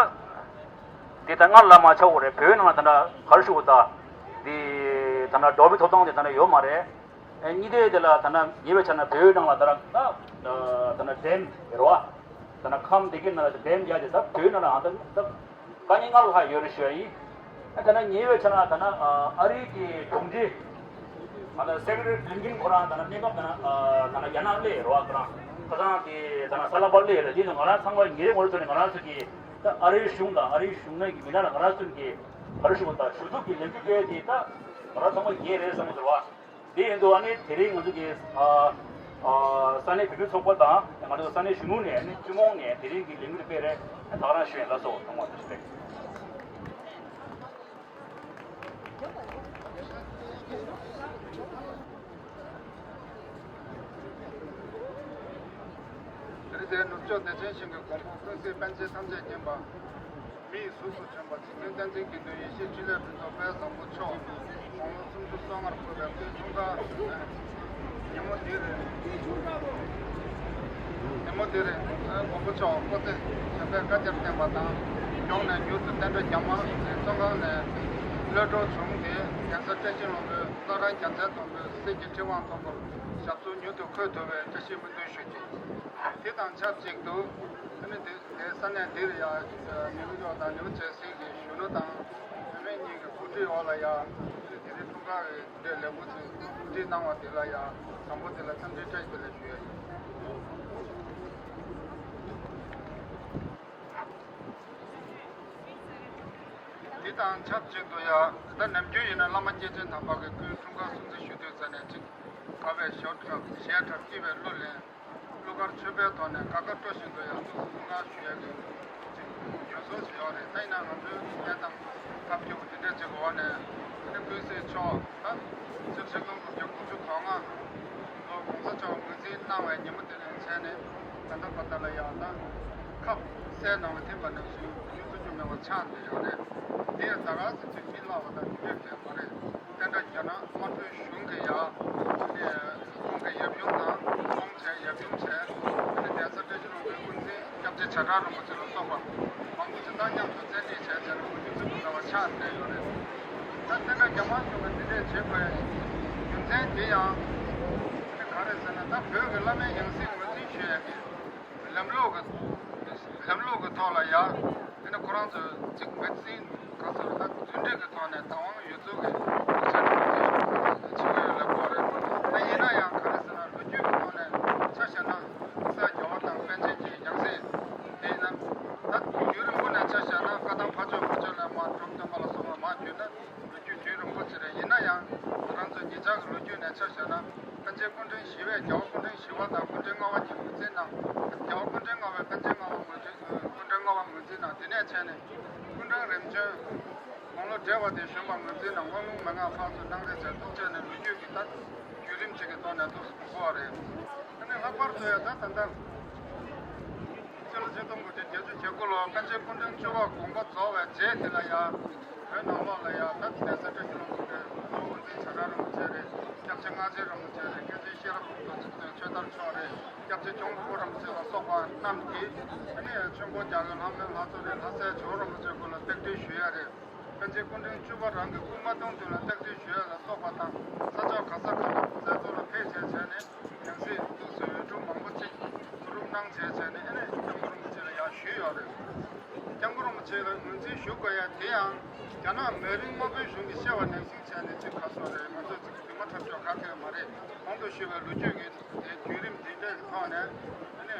དེ་ད་སྔར་ལ་མ་ཆགས་དགོས་རེད། བོད་ནང་ལ་ད་ལྟ་ག་རེ་ཞུ་དགོས་ད། དེ་ད་ལྟ་འགྲོ་བའི་ཐོབ་ཐང་དེ་ད་ལྟ་ཡོད་མ་རེད། ཨེ་གཉིས་དེ་དེ་ལ་ད་ལྟ་ཉེ་བའི་ཆ་ན་བོད་ནང་ལ་ད་ལྟ་ད་ད་ལྟ་ཌེམ་ཡོད་རེད་བ། ད་ལྟ་ཁམས་དེ་གའི་ནང་ལ་ཌེམ་རྒྱག་དེ་ད་བོད་ནང་ལ་ཨ་ད་ད་དཀའ་ངལ་སྔར་ལ་ལྷག་ཡོད་རེད་ཞུ་ཡ་ཡིན། ཨ་ད་ལྟ་ཉེ་བའི་ཆ་ན་ད་ལྟ་ཨ་རིའི་གི་གྲོང་ཁྱེར་ང་ལ་སེ་ཀེ་རེ་ཊ་རི་བྷི་ལིང་ཀིན་ཁོ་རང་ད་ལྟ་གནས་སྐབས་ད་ལྟ་ཨ་ད་ལྟ་རྒྱ་ནག་སླེབས་ཡོད་རེད་བ། ཁོ་རང་ཁ་སང་དེ་ད་ལྟ་ས་ལ་པ་སླེབས་ཡོད་རེད། དེ་ནི་ང་རང་ཚང་མ་ཉེ་རིང་ངོ་རེ་ཚོ་ནས་ང་རང་ཚོ་གི་ད་ཨ་རིའི་གཞུང་དང་ཨ་རིའི་གཞུང་ནས་ཀྱི་མི་སྣ་ལ་ང་རང་ཚོ་གི་ག་རེ་ཞུ་དགོས་ད་ཞུ་གཏུག་གི་ལས་འགུལ་སྤེལ་དེ་ད་ང་རང་ཚང་མ་ཉེ་རེད་བསམ་གྱི་འདུག་བ། དེ་ཡིན་དུས་ཨ་ནི་དེ་རིང་ང་ཚོ་གི་ཨ་ཨ་ས་གནས་བོད་ཕྲུག་ཚོགས་པ་དང་ང་ཚོ་ས་གནས་གཞོན་ནུ་ནས་ཨ་ནི་སྤྱི་དམངས་ནས་དེ་རིང་གི་ལས་འགུལ་སྤེལ་རེད། ད་ག་རང་ཞུ་ཡིན། ལགས་སོ། ཐོག་མར་ཐུགས་རྗེ་ཆེ། རེད་དེ་ནུབ་ཕྱོགས་བདེ་ཆེན་ཞིང་གི་མགོན་པོ་ཀུན་གཟིགས་པཎ་ཆེན་ཐམས་ཅད་མཁྱེན་པ། མི་ཡི་གཟུགས་སུ་བྱོན་པ་འཇིག་རྟེན་བསྟན་འཛིན་དགེ་འདུན་ཡེ་ཤེས་ཕྲིན་ལས་ཕུན་ཚོགས་དཔལ་བཟང་པོ་མཆོག་དགུང་ལོ་སུམ་ཅུ་སོ་ལྔར་འཁོད་པའི་སྐུའི་འཁྲུངས་སྐར་ཉིན་མོ་འདིར། ཉིན་མོ་འདིར་མགོན་པོ་མཆོག་སྐུ་ཚེ་བྱམས་པའི་བཀའ་རྒྱར་བསྟན་པ་དང་། མགྱོགས་ནས་མྱུར་དུ་བསྟན་འགྲོ་རྒྱ་དམར་གྱི་བཙོན་ཁང་ནས་གློད་གྲོལ་བྱུང་སྟེ། གདན་ས་བཀྲ་ཤིས་ལྷུན་པོའི་བླ་བྲང་རྒྱལ་མཚན་དང་པོའི་གསེར་གྱི་ཁྲི་དབང་མཐོན་པོར་ཞབས་སོར་མྱུར་དུ་འཁོད་ཐུབ་པའི་བཀྲ་ཤིས་སྨོན་འདུན་ཞུ་རྒྱུ། དེ་དང་ཆབས་ཅིག་ཏུ། ཨ་ནི་དེ་དེ་ས་གནས་འདིར་ཡང་ནིའུ་ཡོག་དང་ནིའུ་ཇེར་སི་གི་གཞོན་ནུ་དང་བུད་མེད་གཉིས་ཀྱི་གོ་སྒྲིག་འོག་ལ་ཡང་དེ་རིང་འཁྲུངས་སྐར་གྱི་དེ་འདྲའི་ལས་འགུལ་ཅིག་གོ་སྒྲིག་གནང་བ་དེ་ལ་ཡང་དང་པོ་དེ་ལ་འཚམས་འདྲི་བཀྲ་ཤིས་བདེ་ལེགས་ཞུ་ཡ་ཡིན། དེ་དང་ཆབས་ཅིག་ཏུ་ཡང་ད་ནམ་རྒྱུན་ཡིན་ན་བླ་མ་སྐྱེས་ཆེན་དམ་པ་གི་སྐུའི་འཁྲུངས་སྐར་སྲུང་བརྩི་ཞུ་དུས་ཙ་ནས་ཅིག་དགའ་བའི་ཞལ་གྲགས་ཞལ་གྲགས་སྐྱིད་པའི་གླུ་ལེན། གླུ་གར་མཆོད་པའི་ཐོག་ནས་དགའ་དགའ་སྤྲོ་བཞིན་དུ་ཡང་ཐུགས་སུ་སྨོན་ལམ་ཞུ་ཡས་ཀྱི་ཅིག་ཡོད་བཟོ་ཞིག་ཡོད་རེད། ད་ཡིན་ན་ང་ཚོའི་སྐད་དང་ཐབས་སྐྱོ་པོ་དེ་འདྲ་ཅིག་གི་འོག་ནས་ཨ་ནི་ཀུན་གཟིགས་མཆོག་ད་ཕྱི་ལོ་ཆིག་སྟོང་དགུ་བརྒྱ་དགུ་བཅུ་གོ་ལྔ་ལོ་གོང་ས་མཆོག་ངོས་འཛིན་གནང་བའི་ཉིན་མོ་དེ་ནས་བྱས་ནས་ད་ལྟ་བར་དུ་ལ་ཡང་ད་ཁ་གསལ་གནང་བ་ཐེམ་པ་ནང་བཞིན་ཡུན་ཚུགས་རྒྱུ་མེད་པ་ཆགས་བསྡད་ཡོད་རེད། དེ་ཡང་ད་ག་ཟེར་ཚུལ་མི་ལྷག་པ་དང་མི་འཕྲད་མཁན་མ་རེད། དེ་འདྲ་རྒྱ་ནག་དམར་པོའི་གཞུང་གིས་ཡང་ཁོང་གི་ཡབ་ཡུམ་དང་དབང་ཆེན་ཡབ་ཡུམ་བྱས། ཨ་ནི་གདན་ས་བཀྲ་ཤིས་ལྷུན་པོའི་དབུ་འཛིན་སྐྱབས་རྗེ་བྱ་བྲལ་རིན་པོ་ཆེ་ལ་སོགས་པ་མང་པོ་ཞིག་དང་མཉམ་དུ་བཙན་ཁྲིད་བྱས་བྱས་ནས་འོས་བསྡུ་བཙུགས་དགོས་པ་ཆགས་བསྡད་ཡོད་རེད། ད་དེ་འདྲ་རྒྱ་དམར་གཞུང་གིས་འདི་འདྲས་བྱེད་དགོས་རྒྱུ་མཚན་དེ་ཡང་ཨ་ནི་ག་རེ་ཟེར་ན། ད་བོད་ཀྱི་བླ་མའི་ཡང་སྲིད་ངོས་འཛིན་ཞུ་ཡས་ཀྱི་ལམ་ལུགས་ཀྱི་ལམ་ལུགས་ཀྱི་ཐོག་ལ་ཡང་ཨ་ནི་ཁོ་རང་ཚོས་ཅིག་ངོས་འཛིན་ག་ཚོད་ད་མཐུན་སྒྲིལ་གྱི་ཐོག་ནས་བདག་དབང་ཡོད་ཚུལ་གྱི་ཆ་ནས་ཅིག་བྱེད་ཀྱི་ཡོད་ལབ་དགོས་རེད། ད་ཡིན་ན་ཡང་ག་རེ་ཟེར་ན་ལོ་རྒྱུས་ཀྱི་ཐོག་ནས་ཆ་བཞག་ན་སྐྱབས་རྗེ་རྒྱལ་བ་དང་པཎ་ཆེན་གྱི་ཡང་སྲིད་དེ་ཡིན་ན་ད་ཡུན་རིང་པོ་ནས་ཆ་བཞག་ན་བཀའ་ཐང་ཕ་ཕྱོགས་མ་ཕྱོགས་ནས་མར་འབྲོམ་སྟོན་པ་ལ་སོགས་པ་མར་བརྒྱུད་ན་ལོ་རྒྱུས་རྒྱུན་རིང་པོ་ཅིག་རེད། ཡིན་ན་ཡང་ང་རང་ཚོ་ཉེ་ཆར་གྱི་ལོ་རྒྱུས་ནས་ཆ་བཞག་ན། པཎ་ཆེན་སྐུ་ཕྲེང་བཞི་པས་རྒྱལ་བ་སྐུ་ཕྲེང་བཞི་པ་དང་སྐུ་ཕྲེང་ལྔ་པ་གཉིས་ངོས་འཛིན་གནང་། རྒྱལ་བ་སྐུ་ཕྲེང་ལྔ་པས་པཎ་ཆེན་ལྔ་པ་ངོས་འཛིན། སྐུ་ཕྲེང་ལྔ་པ་ངོས་འཛིན་གནང་། དེ་ནས་བྱས་ནས་སྐུ་ཕྲེང་རིམ་བྱོན་དགུང་ལོ་བགྲེས་པ་དེ་གཞོན་པ་ངོས་འཛིན་གནང་། དབང་ལུང་མན་ངག་ཕར་ཚུར་གནང་རེས་བྱས་འདུག་བྱས་ནས་ལོ་རྒྱུས་ཀྱི་ད་བརྒྱུད་རིམ་ཅིག་གི་ཐོག་ནས་འདུག་གོ་བ་རེད། ཨ་ནི་ལྷག་པར་དུ་ཡང་ད་ད་ལྟ་སྤྱི་ལོ་ཆིག་སྟོང་དགུ་བརྒྱ་བརྒྱད་ཅུ་གྱ་དགུ་ལོར་པཎ་ཆེན་སྐུ་ཕྲེང་བཅུ་པ་དགོངས་པ་རྫོགས་པའི་རྗེས་དེ་ལ་ཡང་བོད་ནང་ལོགས་ལ་ཡང་ད་གདན་ས་བཀྲ་ཤིས་ལྷུན་པོ་རེད། དབུ་འཛིན་བྱ་བྲལ་རིན་པོ་ཆེ་རེད། སྐྱབས་རྗེ་སྔགས་ཆེན་རིན་པོ་ཆེ་རེད། མཁན་ཆེན་ཤེས་རབ་རྡོ་རྗེ་ཆོས་དར་མཆོག་རེད། སྐྱབས་རྗེ་ཁྱུང་པོ་རིན་པོ་ཆེ་ལ་སོགས་པ་རྣམས་ཀྱིས་ཨ་ནི་ཆོས་འཁོར་རྒྱལ་བའི་ལྷ་མོའི་ལྷ་ཚོགས་རེད། ལྷ་སའི་ཇོ་བོ་རིན་པོ་ཆེ་སྐུ་ལ་རྟེན་འབྲེལ་ཞུ་ཡ་རེད། པཎ་ཆེན་སྐུ་ཕྲེང་བཅུ་པ་རང་གི་སྐུ་མ་གཏོང་དུས་ལ་རྟེན་འབྲེལ་ཞུ་ཡ་ལ་སོགས་པ་དང་ས་ཕྱོགས་ག་ས་ག་ལ་བཙལ་འཚོལ་ལ་ཕེབས་བྱས་བྱས་ནས་ཡང་སྲིད་ཐུགས་སུ་འོས་སྒྲུབ་མང་པོ་ཅིག་བསྡུ་རུབ་གནང་བྱས་བྱས་ནས་ཨ་ནི་སྐྱབས་མགོན་རིན་པོ་ཆེ་ལ་ཡར་ཞུས་ཡོད་རེད། སྐྱབས་མགོན་རིན་པོ་ཆེ་ལ་ངོས་འཛིན་ཞུ་དགོས་ཡ་དེ་ཡང་རྒྱ་ནག་མི་རིགས་དམར་པོའི་གཞུང་གིས་བཤད་པ་ནང་བཞིན་བྱས་ནས་ཅིག་ག་སོང་རེད། ང་ཚོ་ཅིག་རྫུན་མ་འཁྲབ་ཕྱོགས་ག་གེ་མ་རེད། གོང་དུ་ཞུས་པའི་ལོ་རྒྱུས་ཀྱི་དེ་བརྒྱུད་རིམ་འདི་འདྲའི་ཐོག་ནས་ཨ་ནི་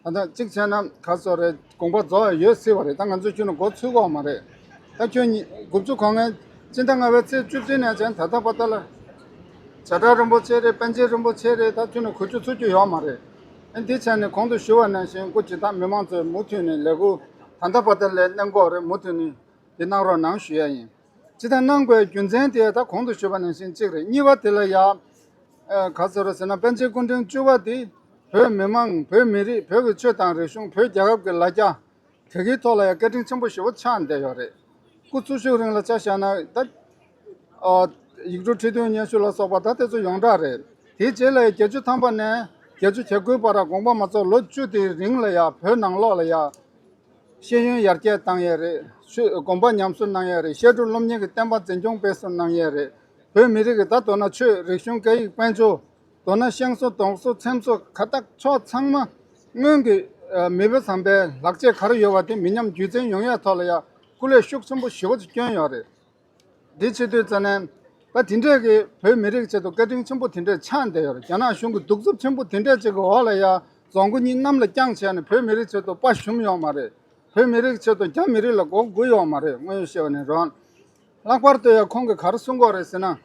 ད་ལྟ་གཅིག་བྱས་ན་ག་སོ་རེད། དགོངས་པ་རྫོགས་ཡ་ཡོད་སྲིད་པ་རེད། ད་ང་ཚོས་ཁྱོན་ནས་འགོ་ཚུགས་ཀྱི་ཡོད་མ་རེད། ད་ཁྱོད་ཉི་དགུ་བཅུ་གོ་ལྔའི་སྤྱི་ཟླ་ལྔ་པའི་ཚེས་བཅུ་བདུན་ནས་བྱས་ད་ལྟ་བར་དུ་ལ་བྱ་བྲལ་རིན་པོ་ཆེ་རེད། པཎ་ཆེན་རིན་པོ་ཆེ་རེད། ད་ཁྱོན་ནས་གོ་རྒྱུ་ཚུགས་རྒྱུ་ཡོད་མ་རེད། ཨ་འདི་བྱས་ནས་གོང་དུ་ཞུ་བ་ནང་བཞིན་སྐུ་ཇི་ལྟར་མི་མང་ཚོས་མུ་མཐུད་ནས་ལས་འགུལ་ད་ལྟ་བར་དུ་ལས་གནང་གི་ཡོད་རེད། མུ་མཐུད་ནས་འདི་གནང་རོགས་གནང་ཞུ་ཡ་ཡིན། ཇི་ལྟར་གནང་དགོས་རྒྱུ་མཚན་དེ་ད་གོང་དུ་ཞུས་པ་ནང་བཞིན་གཅིག་རེད། གཉིས་པ་དེ་ལ་ཡ། ཨ་ག་ཟེར་རོ་ཟེར་ན། པཎ་ཆེན་སྐུ་ཕྲེང་བཅུ་པ་དེ་བོད་མི་མང་། བོད་མི་རིགས། བོད་ཀྱི་ཆོས་དང་རིག་གཞུང་། བོད་རྒྱལ་ཁབ་ཀྱི་ལ་རྒྱ་ག་གི་ཐོག་ལ་ཡ་བཀའ་དྲིན་ཆེན་པོ་ཞེ་པོ་ཆགས་བསྡད་ཡོད་རེད། སྐུ་འཚོ་བཞུགས་རིང་ལ་ཆ་བཞག་ན་ད། ཨ་ཡིག་འབྲུ་ཁྲི་བདུན་སྙན་ཞུ་ལ་སོགས་པ་ད་དེ་ཚོ་ཡོངས་གྲགས་རེད། དེའི་རྗེས་ལ་ཡ་བརྒྱད་ཅུ་ཐམ་པ་ནས་བརྒྱད་ཅུ་གྱ་དགུའི་བར་དགོངས་པ་མ་རྫོགས་ལོ་བཅུ་དེའི་རིང་ལ་ཡ་བོད་ནང་ལོགས་ལ་ཡ། ཤེས་ཡོན་ཡར་རྒྱས་བཏང་ཡས་རེད། ཆོས་དགོན་པ་ཉམས་གསོ་གནང་ཡས་རེད། བཤད་སྒྲུབ་སློབ་གཉེར་གྱི་བསྟན་པ་འཛིན་སྐྱོང་སྤེལ་གསུམ་གནང་ཡས་རེད། བོད་མི་རིགས་ཀྱི་ད་མདོར་ན་ཆོས་རིག་གཞུང་སྐད་ཡིག་དཔལ་འབྱོར། མདོར་ན་ཤིང་བཟོ་རྡོ་བཟོ་ཚེམ་བཟོ་ཁ་བཏགས་ཕྱོགས་ཚང་མ་སྔོན་གྱི་ཨ་མི་བུ་བཟང་པོའི་ལག་རྗེས་ག་རེ་ཡོད་པ་དེ་མི་ཉམས་རྒྱུན་འཛིན་ཡོང་ཡས་ཐོག་ལ་ཡ་སྐུ་ལས་ཤུགས་ཆེན་པོ་ཞེ་པོ་ཅིག་བསྐྱོན་ཡོད་རེད། འདི་བྱེད་དུས་ཙ་ནས་ད་དེ་འདྲས་ཀྱི་བོད་མི་རིགས་ཆེད་དུ་བཀའ་དྲིན་ཆེན་པོ་དེ་འདྲས་ཆགས་བསྡད་ཡོད་རེད། རྒྱ་ནག་གཞུང་གི་གདུག་རྩུབ་ཆེན་པོ་དེ་འདྲས་ཅིག་གི་འོག་ལ་ཡ་རྫོང་མགོ་གཉིས་གནམ་ལ་བརྐྱངས་བྱས་ནས་བོད་མི་རིགས་ཆེད་དུ་དཔའ་ཞུམ་ཡོད་མ་རེད། བོད་མི་རིགས་ཆེད་དུ་རྒྱ་མི་རིགས་ལ་མགོ་སྒུར་ཡོད་མ་རེད། དངོས་ཡོད་བཤད་པ་ནས་རོགས། ལྷག་པར་དུ་ཡང་ཁོང་གིས་ག་རེ་གསུང་གི་ཡོད་རེད་ཟེར་ན།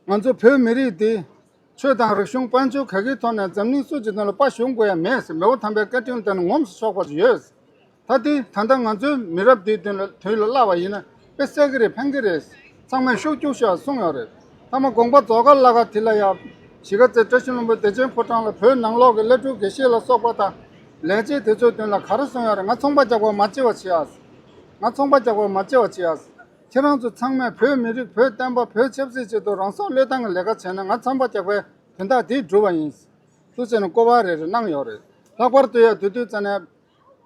ང་ཚོ་བོད་མི་རིགས་འདི་ཆོས་དང་རིག་གཞུང་དཔལ་འབྱོར་ག་གི་ཐོག་ནས་འཛམ་གླིང་སུ་ཅིག་ནང་ལ་དཔའ་ཞུམ་དགོས་ཡ་མེད་ཟེར། མི་བོ་དམ་པའི་བཀའ་དྲིན་ལ་བརྟེན་ནས་ངོམས་སུ་ཆོག་པ་ཅིག་ཡོད། ད་དེ་ད་ལྟ་ང་ཚོའི་མི་རབས་འདིའི་དུས་ལ་དུས་ལ་བསླབས་པ་ཡིན་ན་དཔེ་གསལ་གི་རེད། ཕན་གི་རེད། ཚང་མས་ཤུགས་རྒྱུགས་ཤོག་གསུངས་ཡོད་རེད། མཐའ་མ་དགོངས་པ་རྫོགས་ཁ་ལ་ཁ་དེ་ལ་ཡ། གཞིས་ཀ་རྩེ་བཀྲ་ཤིས་ལྷུན་པོ་བདེ་ཆེན་ཕོ་བྲང་ལ་བོད་ནང་ལོགས་ཀྱི་སློབ་ཕྲུག་དགེ་བཤེས་ལ་སོགས་པ་དང་ལས་བྱེད་དེ་ཚོའི་མདུན་ལ་ག་རེ་གསུངས་ཡོད་རེད། ང་ཚོང་པ་རྒྱག་པ་མ་བྱེད་པ་བྱེད་ཨ། ང་ཚོང་པ་རྒྱག་པ་མ་བྱེད་པ་བྱེད་ཨ། ཁྱེད་རང་ཚོ་ཚང་མས་བོད་མི་རིགས། བོད་བསྟན་པ། བོད་ཆབ་སྲིད་ཆེད་དུ་རང་སྲོག་བློས་བཏང་གི་ལས་ཀ་བྱས་ན་ང་ཚོང་པ་རྒྱག་པའི་དོན་དག་དེ་འགྲུབ་པ་ཡིན། ཐུགས་རྗེ་ཆེ་ནས་བཀོད་པ་རེ་རེ་གནང་ཡོད་རེད། ལྷག་པར་དུ་ཡ་དེ་དུས་ཙ་ནས་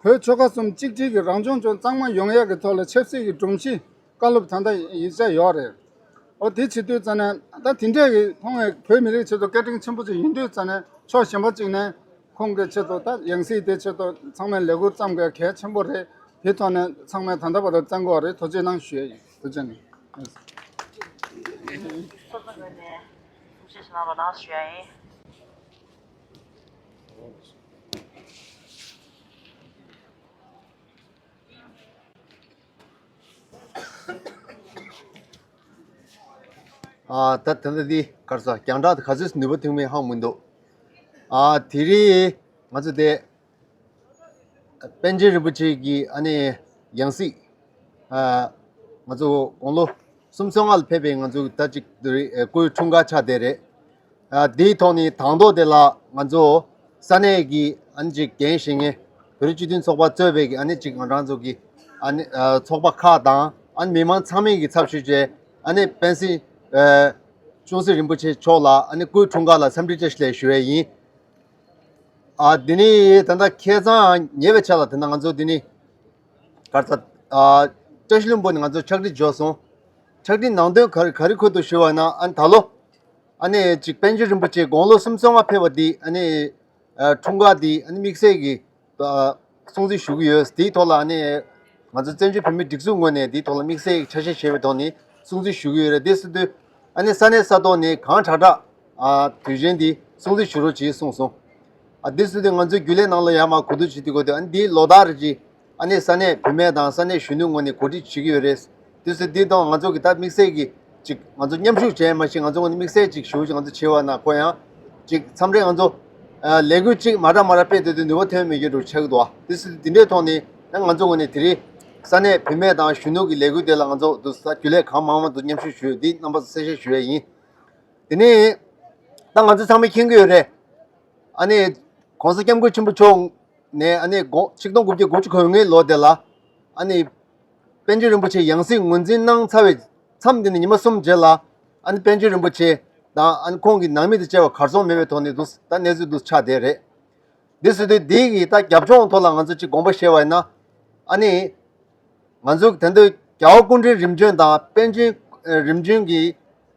བོད་ཆོལ་ཁ་གསུམ་གཅིག་སྒྲིལ་གྱི་རང་སྐྱོང་ལྗོངས་གཙང་མ་ཡོང་ཡག་གི་ཐོག་ལ་ཆབ་སྲིད་ཀྱི་སྒྲོམ་གཞི་བཀའ་སློབ་ད་ལྟ་ཡིག་ཆ་ཡོད་རེད། འོ་དེ་བྱེད་དུས་ཙ་ནས་ད་དེ་འདྲས་ཀྱི་ཁོང་བོད་མི་རིགས་ཆེད་དུ་བཀའ་དྲིན་ཆེན་པོ་ཅིག་ཡིན་དུས་ཙ་ནས་ཕྱོགས་གཞན་པ་ཅིག་ནས་ཁོང་གི་ཆེད་དུ་ད་ཡང་སྲིད་དེ་ཆེད་དུ་ཚང་མས་ལས་འགུལ་བརྩམ་དགོས་གལ་ཆེན་པོ་རེད། དེ་ཐོག་ནས་ཚང་མས་ད་ལྟ་བར་དུ་བརྩམ་དགོས་རེད། ཐུགས་རྗེ་གནང་ཞུ་ཡ་ཡིན། ཐུགས་རྗེ་གནང་། སོ་སོ་ངོས་ནས་ཐུགས་རྗེ་ཆེ་གནང་རོགས་གནང་ཞུ་ཡ་ཡིན། ཨ་ད་ད་ལྟ་འདི་ག་རེ་ཟ། རྒྱང་བསྒྲགས་དེ་ག་ཚོད་ནུས་པ་ཐོན་མིན་ཧ་གོ་མི་འདུག་ཨ་དེ་རིང་ང་ཚོ་དེ་པཎ་ཆེན་རིན་པོ་ཆེ་གི་ཨ་ནི་ཡང་སྲིད། ཨ་ང་ཚོ་དགུང་ལོ་སུམ་ཅུ་སོ་ལྔ་ལ་ཕེབས་པའི་ང་ཚོ་ད་ཅིག་དེ་རིང་སྐུའི་འཁྲུངས་སྐར་ཆགས་བསྡད་རེད། ཨ་དེའི་ཐོག་ནས་དང་ཐོག་དེ་ལ་ང་ཚོ་ས་གནས་ཀྱི་ཨ་ནི་ཅིག་འགན་བཞེས་མཁན་བོད་རིགས་སྤྱི་མཐུན་ཚོགས་པ་གཙོས་པའི་གི་ཨ་ནི་ཅིག་ང་རང་ཚོ་གི་ཨ་ནི་ཨ་ཚོགས་པ་ཁག་དང་ཨ་ནི་མི་མང་ཚང་མས་ཀྱི་ཚབ་ཞུས་བྱས་ཨ་ནི་པཎ་གསེར་ཨ་ཅུང་ཟད་རིན་པོ་ཆེ་མཆོག་ལ་ཨ་ནི་སྐུའི་འཁྲུངས་སྐར་ལ་འཚམས་འདྲི་བཀྲ་ཤིས་བདེ་ལེགས་ཞུ་ཡས་ཡིན། ཨ་འདི་ནི་ད་ལྟ་ཁ་སང་ཉེ་བའི་ཆར་ལ་ད་ལྟ་ང་ཚོ་འདི་ནི་ག་རེ་ཟ། ཨ་བཀྲ་ཤིས་ལྷུན་པོ་ནས་ང་ཚོ་ཕྱག་བྲིས་འབྱོར་སོང་། ཕྱག་བྲིས་ནང་དོན་ག་རེ་ག་རེ་འཁོད་འདུག་ཞུ་བ་ན་ཨ་ནི་ད་ལོ་ཨ་ནི་ཅིག་པཎ་ཆེན་རིན་པོ་ཆེ་དགུང་ལོ་སུམ་ཅུ་སོ་ལྔ་ཕེབས་པ་འདི་ཨ་ནི་ཨ་འཁྲུངས་སྐར་འདི་ཨ་ནི་དམིགས་བསལ་གྱི་ཨ་སྲུང་བརྩི་ཞུ་གི་ཡོད། དེའི་ཐོག་ལ་ཨ་ནི་ང་ཚོ་བཙན་བྱོལ་བོད་མིའི་སྒྲིག་འཛུགས་ངོས་ནས་དེའི་ཐོག་ལ་དམིགས་བསལ་གྱི་ཆ་ཤས་བཞེས་པའི་ཐོག་ནས་སྲུང་བརྩི་ཞུ་གི་ཡོད་རེད། དེ་སྲིད་དུས་ཨ་ནི་ས་གནས་ས་ཐོག་ནས་གང་དྲག་དྲག་ཨ་དུས་ཆེན་འདི་སྲུང་བརྩི་ཞུ་རོགས་བྱེད་གསུངས་སོང་། ཨ་དེ་སྲིད་དུས་ང་ཚོའི་རྒྱུན་ལས་ནང་ལ་ཡར་མར་གོ་བསྡུར་བྱེད་དུས་གོ་དུས་ཨ་ནི་འདིའི་ལོ་ལྟར་རེ་བཞིན་ཨ་ནི་ས་གནས་བུད་མེད་དང་ས་གནས་གཞོན་ནུ་ངོས་ནས་གོ་སྒྲིག་བྱེད་ཀྱི་ཡོད་རེད། དུས་ཚོད་འདི་དང་ང་ཚོ་གི་ད་དམིགས་བསལ་གྱི་ཅིག་ང་ཚོ་མཉམ་ཞུགས་བྱས་མ་ཤེས། ང་ཚོ་ངོས་ནས་དམིགས་བསལ་ཅིག་ཞུ་ཅིག་ང་ཚོ་བྱེད་པ་ན་ཁོ་ཡང་ཅིག་མཚམས་རེ་ང་ཚོ་ཨ་ལས་འགུལ་ཅིག་མ་འདྲ་མ་འདྲ་སྤེལ་སྡོད་དུས་ནུས་པ་ཐོན་མེད་རྒྱུ་འགྲོ་ཆགས་ཀྱི་འདུག་ཨ། དེ་སྲིད་འདི་འདྲའི་ཐོག་ནས་ད་ང་ཚོ་ངོས་ནས་དེ་རིང་ས་གནས་བུད་མེད་དང་གཞོན་ནུ་གི་ལས་འགུལ་དེ་ལ་ང་ཚོ་དུ་ས་རྒྱུན་ལས་གང་མང་མང་དུ་མཉམ་ཞུགས་ཞུས་འདི་རྣམ་པ་ཚོ་གསལ་བཤད་ཞུ་ཡས་ཡིན། དེ་ནས་ད་ང་ཚོ་ཚང་མས་མཁྱེན་གྱི་ཡོད་རེད། ཨ་ནི་༸གོང་ས་༸སྐྱབས་མགོན་ཆེན་པོ་མཆོག་ནས་ཨ་ནི་དགོང་ཆིག་སྟོང་དགུ་བརྒྱ་དགུ་བཅུ་གོ་ལྔའི་ལོ་དེ་ལ་ཨ་ནི་པཎ་ཆེན་རིན་པོ་ཆེ་ཡང་སྲིད་ངོས་འཛིན་གནང་ཚར་བའི་མཚམས་དེ་ནས་ཉི་མ་གསུམ་རྗེས་ལ་ཨ་ནི་པཎ་ཆེན་རིན་པོ་ཆེ་དང་ཨ་ནི་ཁོང་གི་ནང་མི་དང་བཅས་པ་གར་སོང་མེད་པའི་ཐོག་ནས་འདུག་ད་གནས་ཚུལ་འདུག་ཆགས་བསྡད་རེད། འདི་སྲིད་དུས་འདི་གི་ད་རྒྱབ་ལྗོངས་ཐོག་ལ་ང་ཚོ་ཅིག་དགོངས་པ་བཞེས་པ་ཡིན་ན་ཨ་ནི། ང་ཚོ་ད་ལྟ་རྒྱལ་བ་སྐུ་ཕྲེང་རིམ་བྱོན་དང་པཎ་ཆེན་རིམ་བྱོན་གྱི་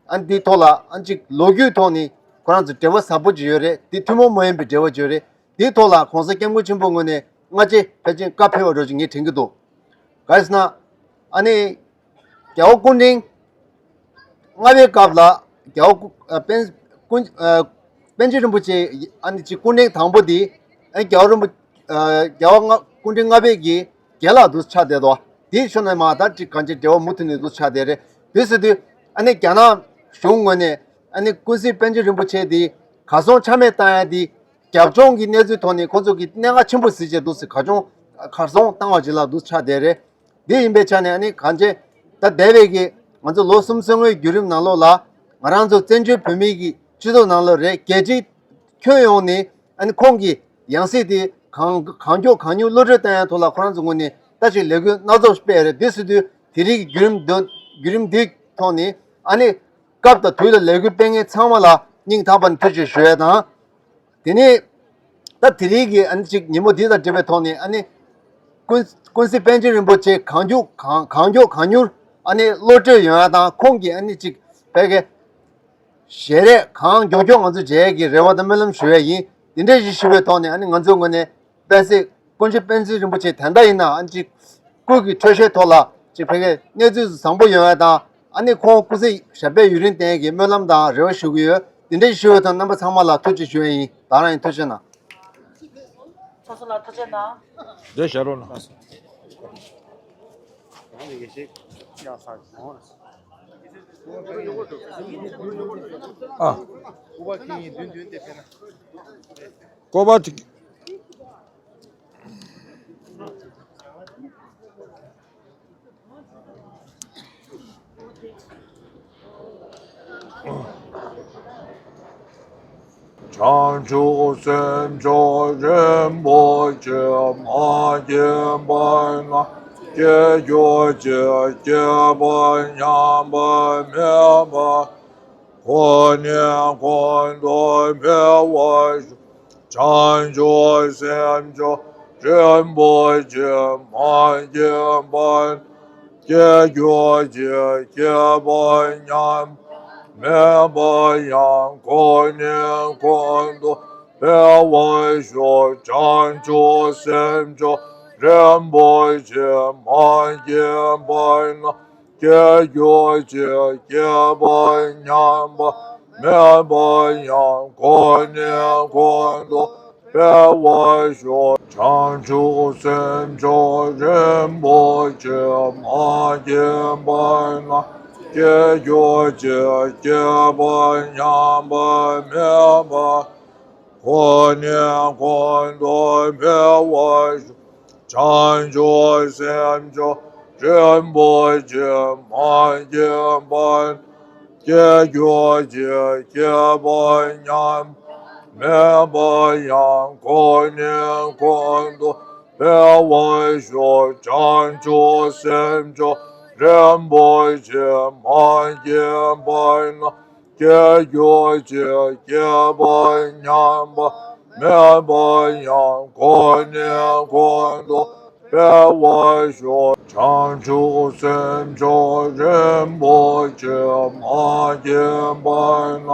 ཨ་འདིའི་ཐོག་ལ་ཨ་ཅིག་ལོ་རྒྱུས་ཐོག་ནས་ཁོ་རང་ཚོ་འབྲེལ་བ་ཟབ་པོ་ཅིག་ཡོད་རེད། འདི་ཐུན་མོང་མ་ཡིན་པའི་འབྲེལ་བ་ཅིག་ཡོད་རེད། འདིའི་ཐོག་ལ་༸གོང་ས་༸སྐྱབས་མགོན་ཆེན་པོའི་ངོས་ནས་སྔ་རྗེས་ཕལ་ཆེར་བཀའ་ཕེབས་པ་འདྲ་ཅིག་ངས་དྲན་གྱི་འདུག་ག་རེ་ཟེར་ན། ཨ་ནི་རྒྱལ་བ་སྐུ་ཕྲེང་ལྔ་པའི་སྐབས་ལ་རྒྱལ་བ་སྐུ་ཨ་པཎ་སྐུ་ཨ་པཎ་ཆེན་རིན་པོ་ཆེ་ཨ་ནི་ཅིག་སྐུ་ཕྲེང་དང་པོ་འདི་ ཨ་རྒྱལ་བ་རིན་པོ་ཨ་རྒྱལ་བ་ལྔ་སྐུ་ཕྲེང་ལྔ་པའི་གི་རྒན་ལགས་འདུག་ཆགས་བསྡད་དོ། དེའི་ཕྱོགས་ནས་མ་ད་ཅིག་གང་ཅི་འབྲེལ་བ་མུ་མཐུད་ནས་འདུག་ཆགས་བསྡད་རེད། དེ་ཟེར་དུས་ཨ་ནི་རྒྱ་ནག་གཞུང་ངོས་ནས་ཨ་ནི་ཀུན་གཟིགས་པཎ་ཆེན་རིན་པོ་ཆེ་དེ་གར་སོང་ཆ་མེད་བཏང་ཡ་དེ་རྒྱབ་ལྗོངས་ཀྱི་གནས་ཚུལ་ཐོག་ནས་ཁོང་ཚོ་གི་གནད་འགག་ཆེན་པོ་གཟིགས་བྱས་འདུག་ཟེར། གར་སོང་གར་སོང་བཏང་བ་ཅིག་ལ་འདུག་ཆགས་བསྡད་རེད། འདི་ཡིན་པའི་ཆ་ནས་ཨ་ནི་གང་ཅི་ད་འདས་པའི་གི་ང་ཚོ་ལོ་གསུམ་སོ་ལྔའི་བརྒྱུད་རིམ་ནང་ལོགས་ལ་ང་རང་ཚོ་བཙན་བྱོལ་བོད་མིའི་གི་སྤྱི་ཚོགས་ནང་ལོགས་རེད། རྒྱལ་སྤྱིའི་ཁྱོན་ཡོངས་ནས་ཨ་ནི་ཁོང་གི་ཡང་སྲིད་དེ་གང་གང་མགྱོགས་གང་མྱུར་གློད་གྲོལ་བཏང་ཡའི་ཐོག་ལ་ཁོ་རང་ཚོ་ངོས་ནས་ད་ཅིག་ལས་འགུལ་སྣ་ཚོགས་སྤེལ་རེད། འདི་ཟེར་དུས་དེ་རིང་གི་བརྒྱུད་རིམ་འདི་བརྒྱུད་རིམ་འདིའི་ཐོག་ནས་ཨ་ནི་སྐབས་དང་དུས་ལ་ལས་འགུལ་སྤེལ་མཁན་ཚང་མ་ལ་སྙིང་ཐག་པ་ནས་ཐུགས་རྗེ་ཆེ་ཞུ་ཡ་དང་། དེ་ནས་ད་དེ་རིང་གི་ཨ་ནི་ཅིག་ཉིན་མོ་འདི་དང་འབྲེལ་བའི་ཐོག་ནས་ཨ་ནི་ཀུན་ཀུན་གཟིགས་པཎ་ཆེན་རིན་པོ་ཆེ་གང་མགྱོགས་གང་གང་མགྱོགས་གང་མྱུར་ཨ་ནི་གློད་གྲོལ་ཡོང་ཡ་དང་ཁོང་གི་ཨ་ནི་ཅིག་བོད་ཀྱི་ཞལ་རས་གང་མགྱོགས་མགྱོགས་ང་ཚོ་མཇལ་ཡ་གི་རེ་བ་དང་སྨོན་ལམ་ཞུ་ཡ་ཡིན། དེ་འདྲ་ཞིག་ཞུ་བའི་ཐོག་ནས་ཨ་ནི་ང་ཚོའི་ངོས་ནས་པཎ་གཟིགས་ཀུན་གཟིགས་པཎ་ཆེན་རིན་པོ་ཆེ་ད་ལྟ་ཡིན་ན་ཨ་ནི་ཅིག་སྐུ་གི་འཕྲོད་བཞེས་ཐོག་ལ་ཅིག་བོད་ཀྱི་གནས་ཚུལ་བཟང་པོ་ཡོང་ཡ་དང་ཨ་ནི་ཁོང་སྐུ་ཚེ་ཞབས་པད་ཡུན་རིང་བརྟན་ཡ་གི་སྨོན་ལམ་དང་རེ་བ་ཞུ་གི་ཡོད། དེ་འདྲ་ཞིག་ཞུ་བའི་ཐོག་རྣམ་པ་ཚང་མ་ལ་ཐུགས་རྗེ་ཆེ་ཞུ་ཡ་ཡིན། ད་རང་ཡིན། ཐུགས་རྗེ་གནང་། ཚོགས་གཙོ་ལགས་ཐུགས་རྗེ་གནང་། འདིར་བཞག་རོགས་གནང་། ཨ། སྐུ་པར་ཅིག་བྱང་ཆུབ་སེམས་མཆོག་རིན་པོ་ཆེ་མ་སྐྱེས་པ་ན་སྐྱེ་རྒྱུ་ཅིག་སྐྱེས་པ་ཉམས་པ་མེད་པ། ཁོ་ནས་ཁོང་དུ་འཕེལ་བར་ཤོག་བྱང་ཆུབ་སེམས་མཆོག་རིན་པོ་ཆེ་མ་སྐྱེས་པ་ན་སྐྱེ་རྒྱུ་ཅིག་སྐྱེས་པ་ཉམས་མེད་པ་ཡང་ཁོ་ནས་ཁོང་དུ་འཕེལ་བར་ཤོག་བྱང་ཆུབ་སེམས་མཆོག་རིན་པོ་ཆེ་མ་སྐྱེས་པ་ན་སྐྱེ་རྒྱུ་ཅིག་སྐྱེས་པ་ཉམས་པ་མེད་པ་ཡང་ཁོ་ནས་ཁོང་དུ་འཕེལ་བར་ཤོག་བྱང་ཆུབ་སེམས་མཆོག་རིན་པོ་ཆེ་མ་སྐྱེས་པ་ན་སྐྱེ་རྒྱུ་ཅིག་སྐྱེས་པ་ཉམས་པ་མེད་པ། ཁོ་ནས་ཁོང་དུ་འཕེལ་བར་ཤོག་བྱང་ཆུབ་སེམས་མཆོག་རིན་པོ་ཆེ་མ་སྐྱེས་པ་ན་སྐྱེ་རྒྱུ་ཅིག་སྐྱེས་པ་ཉམས་མེད་པ་ཡང་ཁོ་ནས་ཁོང་དུ་འཕེལ་བར་ཤོག་བྱང་ཆུབ་སེམས་མཆོག་རིན་པོ་ཆེ་མ་སྐྱེས་པ་ན་སྐྱེ་རྒྱུ་ཅིག་སྐྱེས་པ་ཉམས་པ་མེད་པ་ཡང་ཁོ་ནས་ཁོང་དུ་འཕེལ་བར་ཤོག་བྱང་ཆུབ་སེམས་མཆོག་རིན་པོ་ཆེ་མ་སྐྱེས་པ་ན་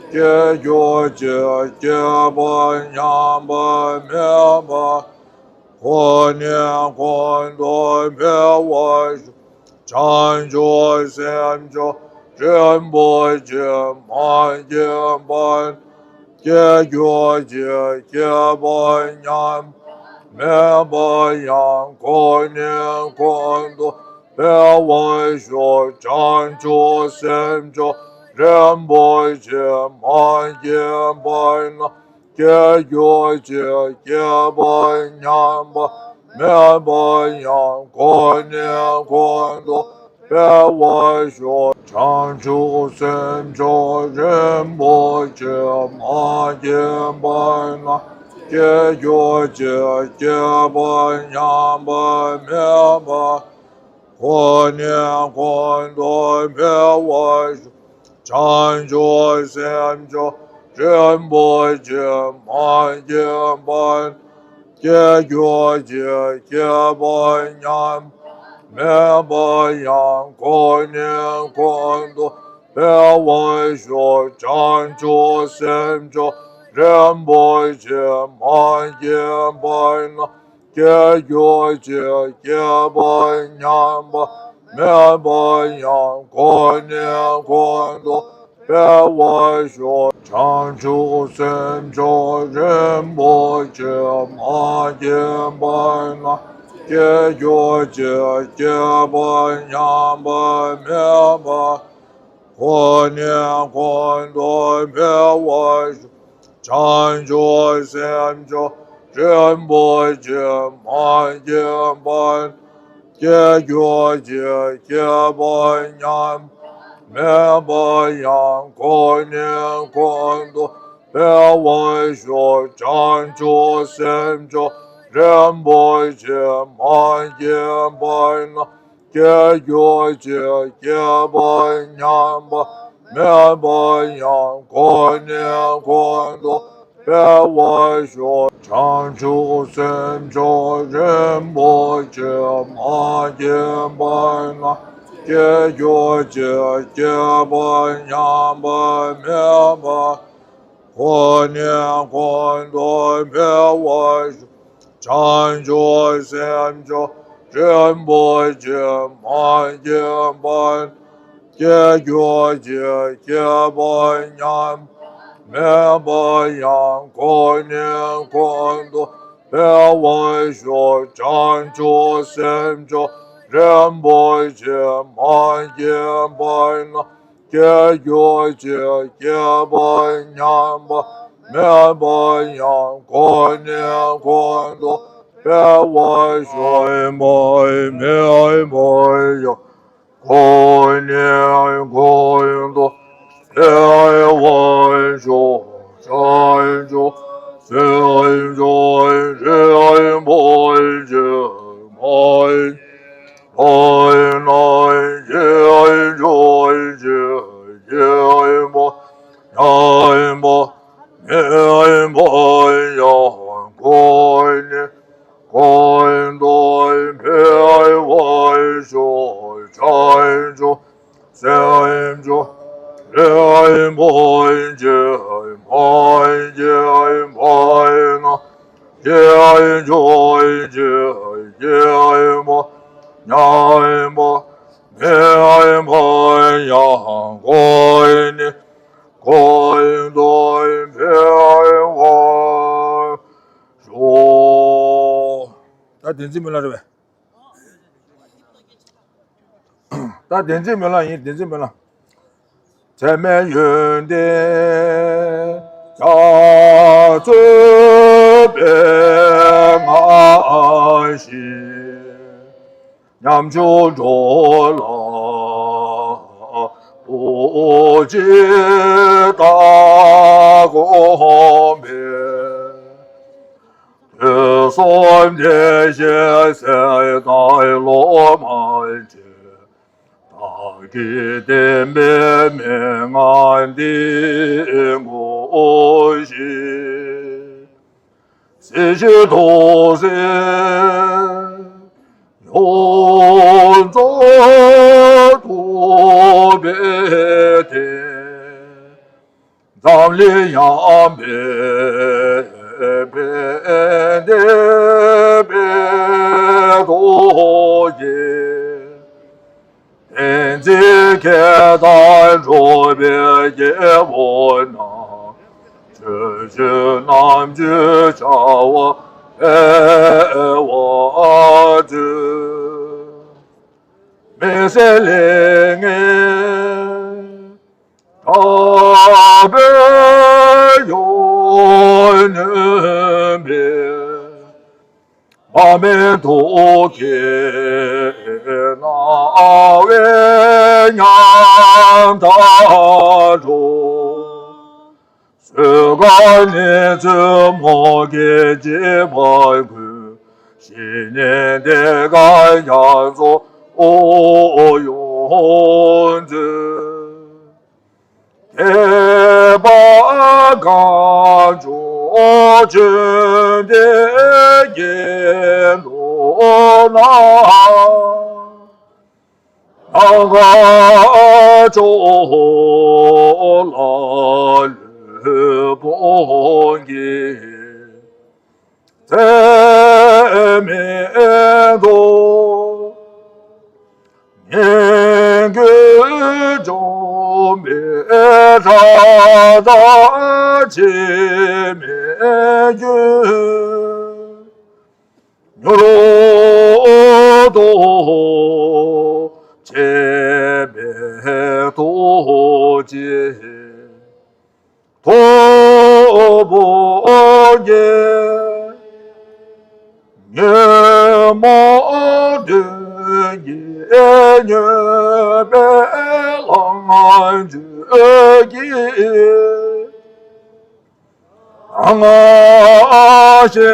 སྐྱེ་རྒྱུ་ཅིག་སྐྱེས་པ་ཉམས་པ་མེད་པ། ཁོ་ནས་ཁོང་དུ་འཕེལ་བར་ཤོག་བྱང་ཆུབ་སེམས་མཆོག་རིན་པོ་ཆེ་མ་སྐྱེས་པ་ན་སྐྱེ་རྒྱུ་ཅིག་སྐྱེས་པ་ཉམས་མེད་པ་ཡང་ཁོ་ནས་ཁོང་དུ་འཕེལ་བར་ཤོག་བྱང་ཆུབ་སེམས་མཆོག་རིན་པོ་ཆེ་མ་སྐྱེས་པ་ན་སྐྱེ་རྒྱུ་ཅིག་སྐྱེས་པ་ཉམས་པ་མེད་པ་ཡང་ཁོ་ནས་ཁོང་དུ་འཕེལ་བར་ཤོག་བྱང་ཆུབ་སེམས་མཆོག་རིན་པོ་ཆེ་མ་སྐྱེས་པ་ན་སྐྱེ་རྒྱུ་ཅིག་སྐྱེས་པ་ཉམས་པ་མེད་པ། ཁོ་ནས་ཁོང་དུ་འཕེལ་བར་ཤོག་བྱང་ཆུབ་སེམས་མཆོག་རིན་པོ་ཆེ་མ་སྐྱེས་པ་ན་སྐྱེ་རྒྱུ་ཅིག་སྐྱེས་པ་ཉམས་མེད་པ་ཡང་ཁོ་ནས་ཁོང་དུ་འཕེལ་བར་ཤོག་བྱང་ཆུབ་སེམས་མཆོག་རིན་པོ་ཆེ་མ་སྐྱེས་པ་ན་སྐྱེ་རྒྱུ་ཅིག་སྐྱེས་པ་ཉམས་པ་མེད་པ་ཡང་ཁོ་ནས་ཁོང་དུ་ འཕེལ་བར་ཤོག། བྱང་ཆུབ་སེམས་མཆོག་རིན་པོ་ཆེ་མ་སྐྱེས་པ་ན། སྐྱེ་གྱུར་ཅིག་སྐྱེས་པ་ཉམས་པ་མེད་པ། གོང་ནས་གོང་དུ་འཕེལ་བར་ཤོག། བྱང་ཆུབ་སེམས་མཆོག་རིན་པོ་ཆེ་མ་སྐྱེས་པ། སྐྱེ་གྱུར་ཅིག་སྐྱེས་པ་ཉམས་མེད་པ་ཡང་གོང་ནས་གོང་དུ་འཕེལ་བར་ཤོག། བྱང་ཆུབ་སེམས་མཆོག་རིན་པོ་ཆེ་མ་སྐྱེས་པ་ན། སྐྱེ་གྱུར་ཅིག་སྐྱེས་པ་ཉམས་པ་མེད་པ་ཡང་གོང་ནས་གོང་དུ་འཕེལ་བར་ཤོག། བྱང་ཆུབ་སེམས་མཆོག་རིན་པོ་ཆེ་མ་སྐྱེས་པ་ན། སྐྱེ་གྱུར་ཅིག་སྐྱེས་པ་ཉམས་པ་མེད་པ། གོང་ནས་གོང་དུ་འཕེལ་བར་ཤོག། བྱང་ཆུབ་སེམས་མཆོག་རིན་པོ་ཆེ་མ་སྐྱེས་པ། སྐྱེ་གྱུར་ཅིག་སྐྱེས་པ་ཉམས་མེད་པ་ཡང་གོང་ནས་གོང་དུ་འཕེལ་བར་ཤོག། བྱང་ཆུབ་སེམས་མཆོག་རིན་པོ་ཆེ་མ་སྐྱེས་པ་ན། སྐྱེ་གྱུར་ཅིག་སྐྱེས་པ་ཉམས་པ་མེད་པ་ཡང་གོང་ནས་གོང་དུ་འཕེལ་བར་ཤོག། མ་མེད་པ་ཡང་གོང་ནས་གོང་དུ་འཕེལ་བར་ཤོག། བྱང་ཆུབ་སེམས་མཆོག་རིན་པོ་ཆེ་མ་སྐྱེས་པ་ན། སྐྱེ་གྱུར་ཅིག་སྐྱེས་པ་ཉམས་པ་མེད་པ་ཡང་གོང་ནས་གོང་དུ་འཕེལ་བར་ཤོག། བྱང་ཆུབ་སེམས་མཆོག་རིན་པོ་ཆེ་མ་སྐྱེས་པ་ན། སྐྱེ་གྱུར་ཅིག་སྐྱེས་པ་ཉམས་པ་མེད་པ་ཡང་གོང་ནས་གོང་དུ་འཕེལ་བར་ཤོག། ད་བདེན་ཚིག་སྨོན་ལམ་རེད་པས། ད་བདེན་ཚིག་སྨོན་ལམ་ཡིན། བདེན་ཚིག་སྨོན་ལམ། ཚད་མེད་ཡོན་ཏན་རྒྱ་མཚོའི་དཔལ་མངའ་ཞིང་། ཉམ་ཆུང་འགྲོ་ལ་བུ་གཅིག་ལྟ་དགོངས་པས། དུས་གསུམ་བདེ་གཤེགས་སྲས་དང་སློབ་མར་བཅས། བདག་གི་བསྟན་པའི་མན་ངག་འདི་ངོ་ཤེས། སྲིད་ཞིའི་དུག་གསུམ་ཡོངས་རྫོགས་ཐུབ་པའི་བདེ། འཛམ་གླིང་ཡངས་པའི་ཕན་བདེ་འཕེལ་དུ་འགྱུར། བསྟན་འཛིན་མཁས་དང་གྲུབ་པའི་སྐྱེ་བོ་རྣམས། ཆོས་སྤྱོད་རྣམ་འབྱོར་བྱ་བ་འཕེལ་བར་མཛོད། མི་ཟད་ལས་ངན་དགྲ་བོས་ཡོངས་ནོན་པའི། མ་སྨད་དུག་གིས་ན་བའི་ཉམ་ཐག་འགྲོ། གསོད་དཀའ་ནད་མཚོན་མུ་གེས་འཇིགས་པར་བསྐུལ། ཞི་གནས་བདེ་དཀར་རྒྱ་མཚོ་ཡོངས་མཛོད། ཐེག་པ་གངས་ལྗོངས་བཅོམ་ལྡན་གྱི་ལུགས་ལ། ནམ་མཁའ་ལྕོགས་ལ་ལུས་ཕུང་གི། ཚད་མེད་དུ་ངན་སྐུལ་བཅོམ་པའི་ ཕྲག་དོག་ཆེ་མེད་རྒྱུ། མྱུར་དུ་བྱེད་པའི་ཐུགས་རྗེ་ཐོབ་པོ་ཉིད། ཉོན་མོངས་གདོན་གྱིས་མྱོས་པའི་ལོངས་སྤྱོད་ཀྱི། སྔ་ཕྱི་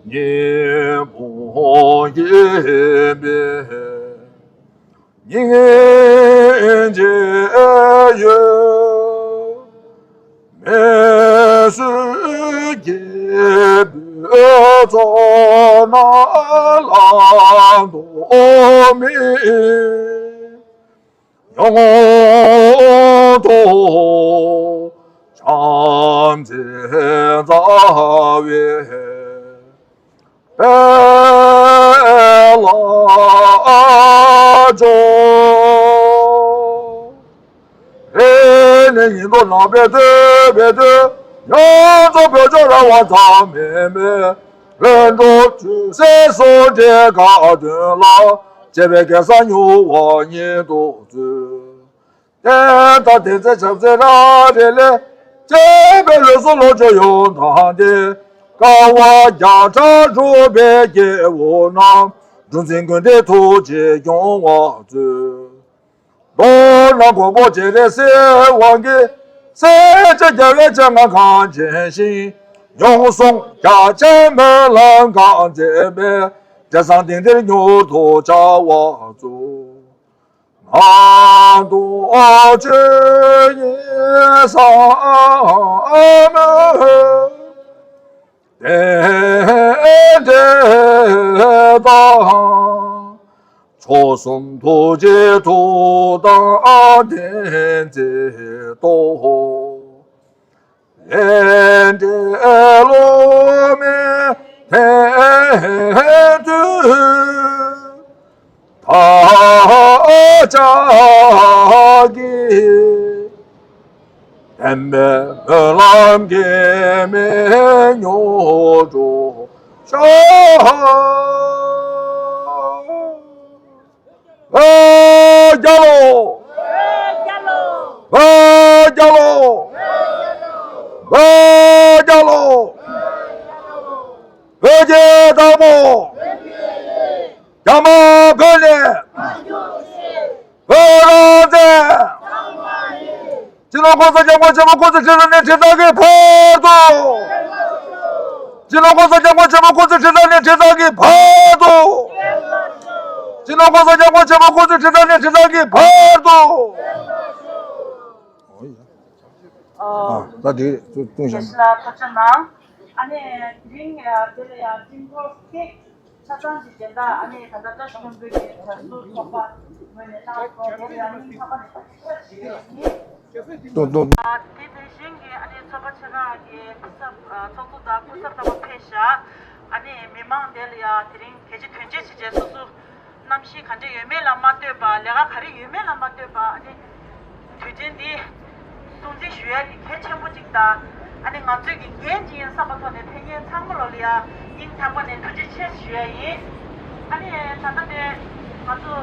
གཉིས་པོ་ཡིན་པའི་སྙིང་རྗེ་ཡོད་མེད་སུས་ཀྱིས་བོད་ཚོགས་ནང་ལ་འདུག་མི། ཡོངས་དུ་བྱམས་བརྩེ་མཛའ་བའི་དཔལ་ལ་འབྱོར། དེ་ནས་ཉིན་ཐོ་ནག་པའི་ཐོས་པའི་དུས། ཡོངས་རྫོགས་བོད་ལྗོངས་ར་བ་ཙམ་མིན་པའི། ལྷུན་གྲུབ་ཆོས་སྲིད་ཟུང་འབྲེལ་དགའ་སྟོན་ལ། བཅས་པའི་གེ་སར་མྱུར་བ་ཉིད་དུ་སྩོལ། དེ་ལྟར་དེ་ཚེ་ཕྱག་འཚལ་རབ་རིམ་ལས། བཅས་པའི་ལུས་སྲོག་བློ་ཆོས་ཡོངས་དག་སྟེ། དཀའ་བ་བརྒྱ་ཕྲག་སྒྲུབ་པའི་སྐྱེ་བོ་རྣམས། འབྱུང་བཞིའི་ཀུན་འདུས་ཐུགས་རྗེས་སྐྱོང་བར་མཛོད། མདོར་ན་མགོན་པོ་སྤྱན་རས་གཟིགས་དབང་གིས། སྲས་བཅས་རྒྱལ་བའི་སྤྱན་སྔར་གང་མཁྱེན་ཞིང་། མྱོང་གསུམ་རྒྱ་ཆེན་སྨོན་ལམ་གང་མཛད་པའི། འབྲས་བཟང་དེང་འདིར་མྱུར་དུ་བྱ་བར་མཛོད། ངག་ཐོག་ཆོས་ཉིད་ཟབ་མོའི་རྟེན་འབྲེལ་དང་། མཆོག་གསུམ་ཐུགས་རྗེའི་མཐུ་དང་ལྡན་མཛད་དོ། ལས་འབྲས་བསླུ་མེད་ཐེག་བསྡུས། བདག་ཅག་གི་བདེན་པའི་སྨོན་ལམ་གེགས་མེད་མྱུར་འགྲུབ་ཤོག། བོད་རྒྱལ་ལོ། བོད་རྒྱལ་ལོ། བོད་རྒྱལ་ལོ། བོད་རྒྱལ་ལོ། བོད་ཀྱི་བདག་པོ། རྒྱ་དམར་བོད་ནས། བོད་རང་བཙན། སྤྱི་ནོར་༸གོང་ས་༸སྐྱབས་མགོན་ཆེན་པོ་སྐུ་ཚེ་ཁྲི་ལོ་ནས་ཁྲི་ཐོག་གི་བར་དུ། སྤྱི་ནོར་༸གོང་ས་༸སྐྱབས་མགོན་ཆེན་པོ་སྐུ་ཚེ་ཁྲི་ཐོག་ནས་ཁྲི་ཐོག་གི་བར་དུ། སྤྱི་ནོར་༸གོང་ས་༸སྐྱབས་མགོན་ཆེན་པོ་སྐུ་ཚེ་ཁྲི་ཐོག་ནས་ཁྲི་ཐོག་གི་བར་དུ། ཨ། ད་དེ་ཐུགས་ཐུགས་བཞག་ལ་ཐུགས་རྗེ་གནང་། ཨ་ནི་དེ་རིང་དེ་ལ་ཡང་ཀྲིན་ཀོར་སི་ཆ་ཚང་གི་སྦྱིན་བདག་ཨ་ནི་ད་ལྟ་བཀྲ་ཤིས་ལྷུན་པོའི་གི་དྲན་གསོའི་ཚོགས་པ་ངོས་ནས་གནང་སོང་། དེ་ལ་ཡང་སྙིང་ཐག་པ་ནས་ཐུགས་རྗེ་ཆེ་ཞུ་ཡིན། ཏོག་ཏོག་ཨ་དེ་དེ་བཞིན་གྱི་ཨ་ནི་ཚོགས་པ་ཆེ་ཁག་གི་སྐུ་ཚབ་ཨ་ཚོགས་གཙོ་དང་སྐུ་ཚབ་ལྟ་བུ་ཕེབས་ཤག་ཨ་ནི་མི་མང་དེ་ལ་ཡང་དེ་རིང་གལ་ཆེ་དོན་ཆེ་བྱས་བྱས་སོ་སོ། གནམ་གཤིས་ག་འདྲ་ཡོད་མེད་ལ་མ་ལྟོས་པར། ལས་ཀ་ག་རེ་ཡོད་མེད་ལ་མ་ལྟོས་པར། ཨ་ནི་དུས་དྲན་འདི་སྲུང་བརྩི་ཞུ་ཡ་འདི་གལ་ཆེན་པོ་ཅིག་དང་། ཨ་ནི་ང་ཚོའི་གི་འགན་ཅིག་ཡིན་བསམ་པ་ཐོག་ནས་ཕེབས་མཁན་ཚང་མ་ལོ་ལ་ཡ་སྙིང་ཐག་པ་ནས་ཐུགས་རྗེ་ཆེ་ཞུ་ཡ་ཡིན། ཨ་ནི་ད་ལྟ་ནས་ང་ཚོ་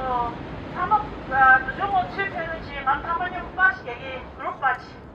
ཚང་མ་འདུ་ཆུང་ངོ་ཚུར་ཕེབས་རོགས་བྱེད། ང་ཚང་མ་མཉམ་པར་ཞིག་རྒྱག་གི། གུ་རུབ་པར་བྱེད།